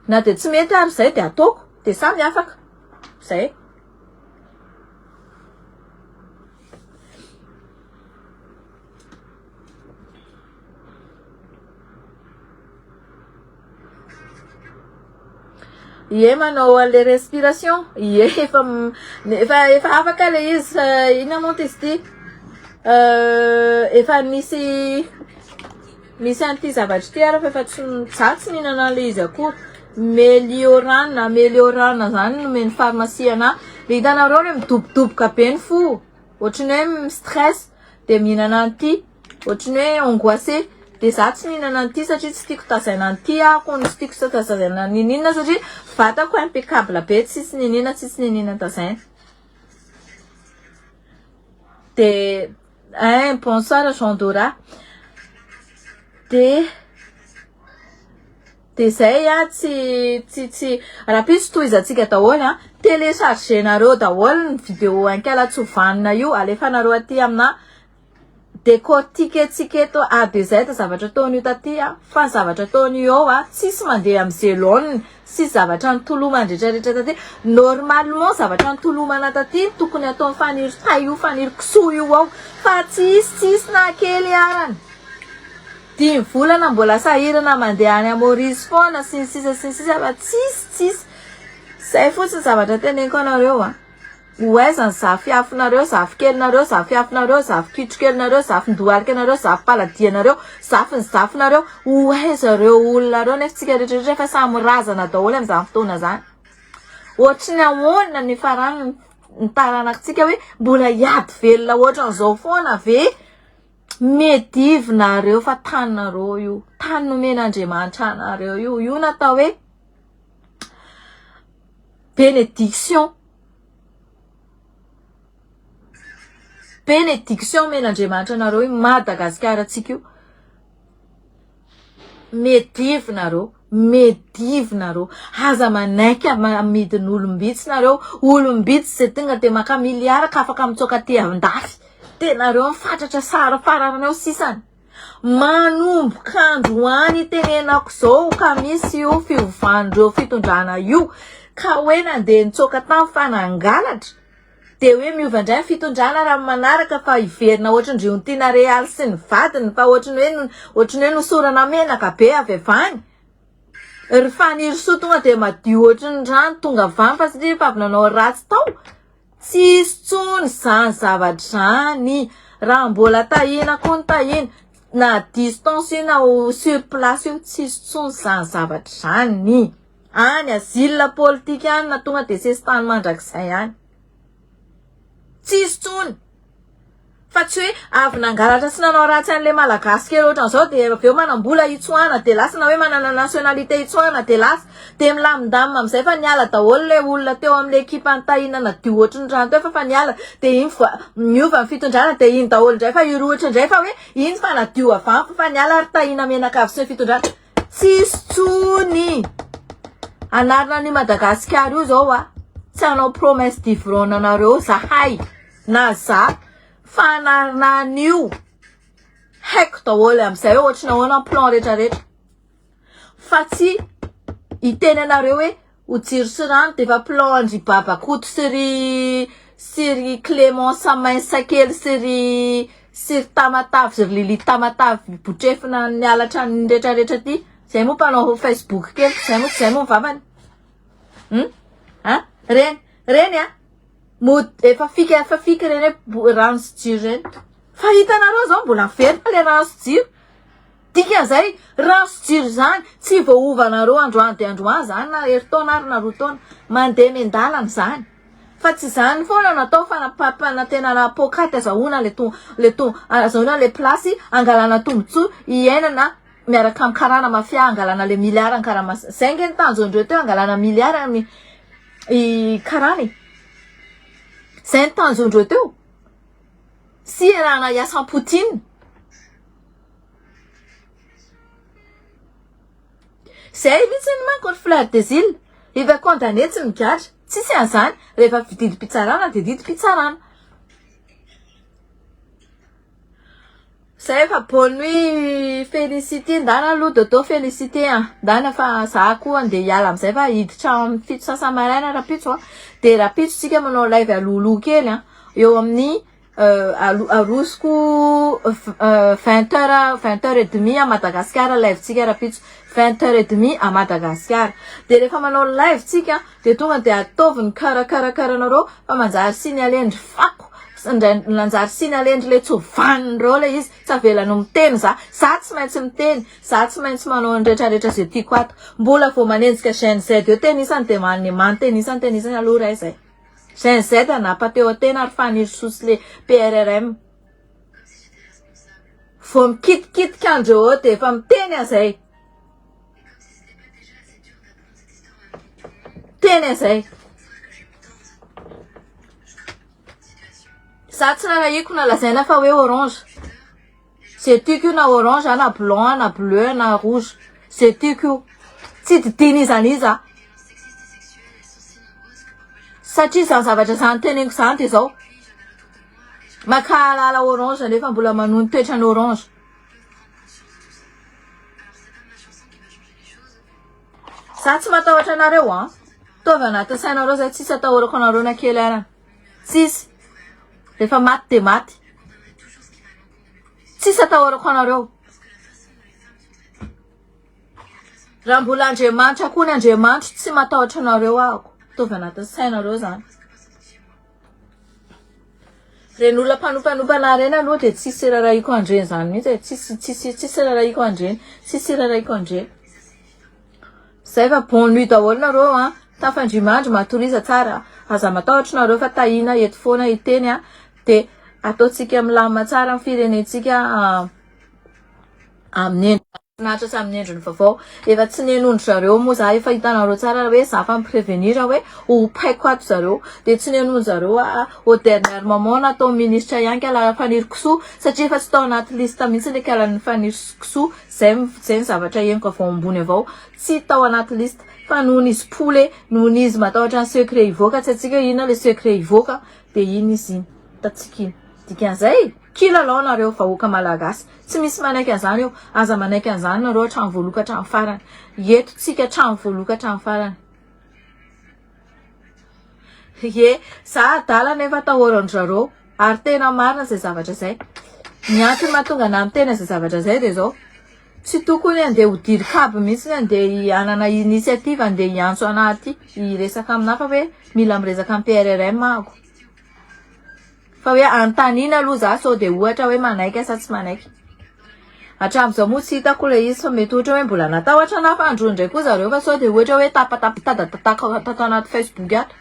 Na de tsy mety ary zay de ataoko de samy afaka. Zay. Ie manao an'le respiration, ie efa efa efa afaka le izy fa inona moa izy ity efa nisy misy an'ity zavatra ity ary fa efa tsy za tsy nihinana an'le izy akory meliorana meliorana zany nomen'ny pharmacie anahy de hitanareo le midobodoboka be ny fo. Ohatry ny hoe mi-stress de mihinana an'ity, ohatry ny hoe angoissé de za tsy mihinana an'ity satria tsy tiako tazaina an'ity aho no tsy tiako tazaina n'inon'inona satria vatako impeccable be tsisy n'inon'inona tsisy n'inon'inona tazaina. De ein bonsoir Jean Dora. De De zay a tsy tsy tsy rahampitso tohizantsika daholo a, télécharger-nareo daholo ny vidéo ankala tsy ho vanona io, alefanareo aty amina décortiquer-tsika eto A de Z zavatra ataon'io taty a, fa ny zavatra ataon'io ao a tsisy mandeha amin'ny zelone sy zavatra nitolomany retraretra taty, normalement zavatra nitolomana taty no tokony ataon'i Faniry tay io Faniry kisoa io ao fa tsisy tsisy na kely arany. Dimy volana mbola sahirana mandeha any Maurice foana sy ny sisa sy ny sisa fa tsisy tsisy. Zay fotsiny zavatra teneniko anareo a. Ho aiza ny zafiafinareo, zafikelinareo, zafiafinareo, zafikitrokelinareo, zafindohalikanareo, zafimpaladianareo, zafin'ny zafinareo, ho aiza ireo olona ireo nefa tsika rehetra rehetra efa samy razana daholo amin'izany fotoana izany. Ohatry ny ahoana ny farany ny taranakitsika hoe mbola hiady velona ohatran'izao foana ve? Medivy nareo fa taninareo io, tany nomen'Andriamanitra anareo io, io natao hoe benediction, benediction omen'Andriamanitra anareo io Madagasikara tsika io. Medivy nareo, medivy nareo, aza manaiky amidin'olom-bitsy nareo, olom-bitsy zay tonga de maka milliard ka afaka mitsoaka aty andafy, de nareo mifatratra sary farany eo sisany. Manomboka androany itenenako zao ka misy io fiovan'ireo fitondrana io ka hoe nandeha nitsoaka tany fa nangalatra, Dia hoe miova indray ny fitondrana raha amin'ny manaraka fa hiverina ohatry ny Riontiana Realy sy ny vadiny fa ohatry ny hoe ohatry ny hoe nosorana menaka be avy avy any. Ry Fanirisoa tonga dia madio ohatry ny rano tonga avy any fa satria efa avy nanao ratsy tao. Tsisy tsony izany zavatra izany. Raha mbola tahina koa ny tahina na à distance io na au sur place io tsisy tsony izany zavatra izany. Any asile politique any na tonga dia sesitany mandrakizay any. Tsisy tsony. Fa tsy hoe avy nangalatra sy nanao ratsy an'ilay malagasy kely ohatran'izao dia avy eo manam-bola hitsoahana dia lasa na hoe manana nationalité hitsoahana dia lasa. Dia milamindamina amin'izay fa niala daholo ilay olona teo amin'ilay ekipan'i Tahina nadio ohatry ny rano teo fa fa niala dia iny niova ny fitondrana dia iny daholo indray fa hirohotra indray fa hoe iny fa nadio avy any fa fa niala ary Tahina mianakavy sy ny fitondrana. Tsisy tsony! Anarina an'io Madagasikara io zao a! Tsy hanao promesse d'ivrone anareo zahay na za fa anarina an'io haiko daholo amin'izay hoe ohatry ny ahoana ny plan rehetra rehetra fa tsy hiteny anareo hoe Ho jiro sy rano dia efa plan an-dry Baba Koto sy ry sy ry Clémence mince kely sy ry sy ry Tamatave sy ry Lily Tamatave botrefina nialatra ny rehetra rehetra ty. Zay moa mpanao Facebook kely, zay moa zay moa ny vavany. Hum? Ha? Reny, reny a. Mody efa fika efa fika reny hoe rano sy jiro reny. Fa hitanareo zao mbola velona le rano sy jiro. Dikan'izay, rano sy jiro izany, tsy voaovanareo androany dia androany izany na herintaona ary na roa taona. Mandeha miandalana izany. Fa tsy izany foana no atao fa poakaty azahoana le to le to azahoana le place angalana tombotsoa hiainana miaraka amin'ny karana mafia angalana le milliard ny karama. Izay ange ny tanjon'ireo teo angalana milliard ny i karana e. Izay ny tanjon'ireo teo. Sy iarahana hiasa amin'i Poutine. Zay mihitsy ny manko ry Fleur des Îles, efa condamné tsy migadra, tsisy an'izany, rehefa didim-pitsarana dia didim-pitsarana. Zay fa bonne nuit Félicité, ndana aloha dodo Félicité a, ndana fa za koa andeha hiala amizay fa hiditra amin'ny fito sasany maraina rahampitso a, dia rahampitso tsika manao live alohaloha kely a, eo amin'ny Arosoko 20 heures 20 heures et demie à Madagascar live tsika rapitso 20 heures et demie à Madagascar de rehefa manao live tsika de tonga de ataovy ny karakarakara-nareo fa manjary signalendry fako ndray manjary signalendry le tsy ho vanon'ireo le izy tsy avelany miteny za za tsy maintsy miteny za tsy maintsy manao ny retraretra ze tiako ato mbola vao manenjika Gen Z eo teny isany de manimany teny isany teny isany aloha ray zay. Gen Z nampateo tena ry Fanirisoa sy le PRRM. Vao mikitikitika andreo eo dia efa miteny an'izay. Miteny an'izay. Za tsy rarahiko na lazaina fa hoe orange. Ze tiako io na orange na blanc na bleu na rouge. Ze tiako io. Tsy didiana iza n'iza. Satria izany zavatra izany teneniko izany dia izao. Mankahalala orange nefa mbola manohy ny toetrany orange. Za tsy matahotra anareo an. Ataovy anatin'ny sainareo zay tsisy atahorako anareo na kely arany. Tsisy. Rehefa maty dia maty. Tsisy atahorako anareo. Raha mbola Andriamanitra koa ny Andriamanitro tsy matahotra anareo ahako. Ataovy anatin'ny sainareo zany. Reny olona mpanompanompana reny aloha dia tsisy rarahiko andreny zany mihitsy e. Tsisy tsisy tsisy rarahiko andreny. Tsisy rarahiko andreny. Zay fa bonne nuit daholo nareo a. Tafandrimandry matoriza tsara. Aza matahotra nareo fa tahina eto foana hiteny a. Dia ataontsika milamina tsara ny firenentsika amin'ny endriny mahafinaritra sy amin'ny endriny vaovao. Efa tsy nenoin-dry zareo moa za efa hitanareo tsara hoe za fa mi-prevenir hoe ho paiko ato zareo. Dia tsy nenoin-dry zareo aho au dernier moment natao ministra ihany kala Fanirikisoa satria efa tsy tao anaty liste mihitsy ilay kalan'i Fanirikisoa. Zay zay ny zavatra henoko avy ao ambony avy ao. Tsy tao anaty liste fa noho izy pole, noho izy matahotra ny secret hivoaka tsy haintsika hoe inona ilay secret hivoaka dia iny izy iny. Hitantsika iny. Dikan'izay, kilalao nareo vahoaka malagasy. Tsy misy manaiky an'izany eo. Aza manaiky an'izany nareo hatramin'ny voalohany ka hatramin'ny farany. Eto tsika hatramin'ny voalohany ka hatramin'ny farany. Ie, za adala nefa atahoran-dry zareo. Ary tena marina izay zavatra izay. Ny antony mahatonga anah miteny an'izay zavatra izay dia izao. Tsy tokony handeha ho dircab mihitsy handeha hanana initiative handeha hiantso anah aty hiresaka aminah fa hoe mila miresaka amin'ny PRRM ahako. Fa hoe anontaniana aloha za sao dia ohatra hoe manaiky sa tsy manaiky. Hatramin'izao moa tsy hitako ilay izy fa mety ohatra hoe mbola natahotra anah fa androany indray koa zareo fa sao dia ohatra hoe tapatapitadatataka tato anaty facebook ato.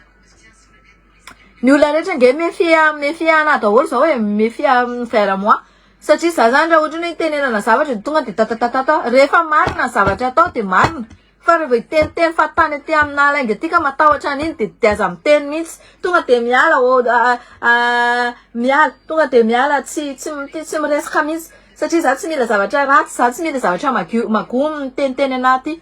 Ny olona rehetra ange mefia mefia anah daholo zao e, mefia vers moi. Satria za zany raha ohatra hoe itenenana zavatra dia tonga dia tatatatata. Rehefa marina ny zavatra atao dia marina. Fa rehefa hiteniteny fahatany aty amina lainga aty ka matahotra an'iny dia dia aza miteny mihitsy. Tonga dia miala ô miala, tonga dia miala tsy tsy tsy miresaka mihitsy. Satria za tsy mila zavatra ratsy, za tsy mila zavatra magio magoa miteniteny anah aty.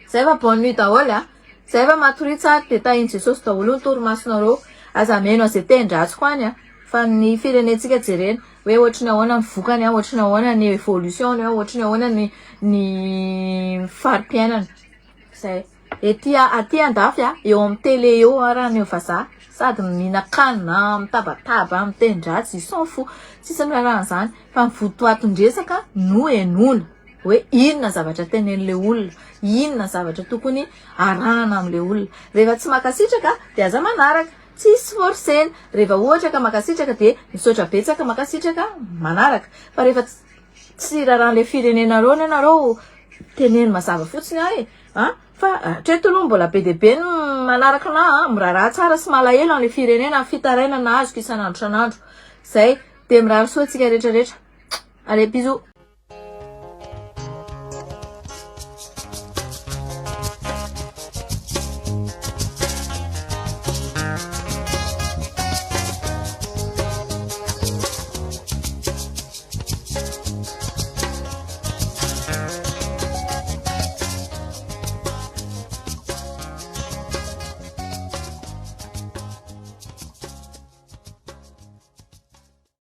Zay fa bonne nuit daholo a. Zay fa matoria tsara dia tahin'i Jesosy daholo ny torimasonareo. Aza mihaino an'izay teny-dratsiko any a. Fa ny firenentsika jerena hoe ohatry ny ahoana ny vokany a, ohatry ny ahoana ny évolution-ny a, ohatry ny ahoana ny ny fari-piainana. Zay. Ety aty andafy a, eo amin'ny télé eo ara ny vazaha sady mihinan-kanina, mitabataba, miteny-dratsy, ils s'en fout. Tsisy miraharaha an'izany fa ny votoatin-dresaka no henoina. Hoe inona zavatra tenenin'ilay olona, inona zavatra tokony arahana amin'ilay olona. Rehefa tsy mankasitraka dia aza manaraka, tsisy forcena. Rehefa ohatra ka mankasitraka dia misaotra betsaka mankasitraka manaraka. Fa rehefa tsy rarahan'ilay firenenareo anie nareo, teneno mazava fotsiny aho e! An! Fa hatreto aloha mbola be dia be ny manaraka anah an, miraharaha tsara sy malahelo an'ilay firenena, ny fitarainana azoko isan'andro isan'andro. Zay, dia mirary soa antsika rehetra rehetra. Allez bisous.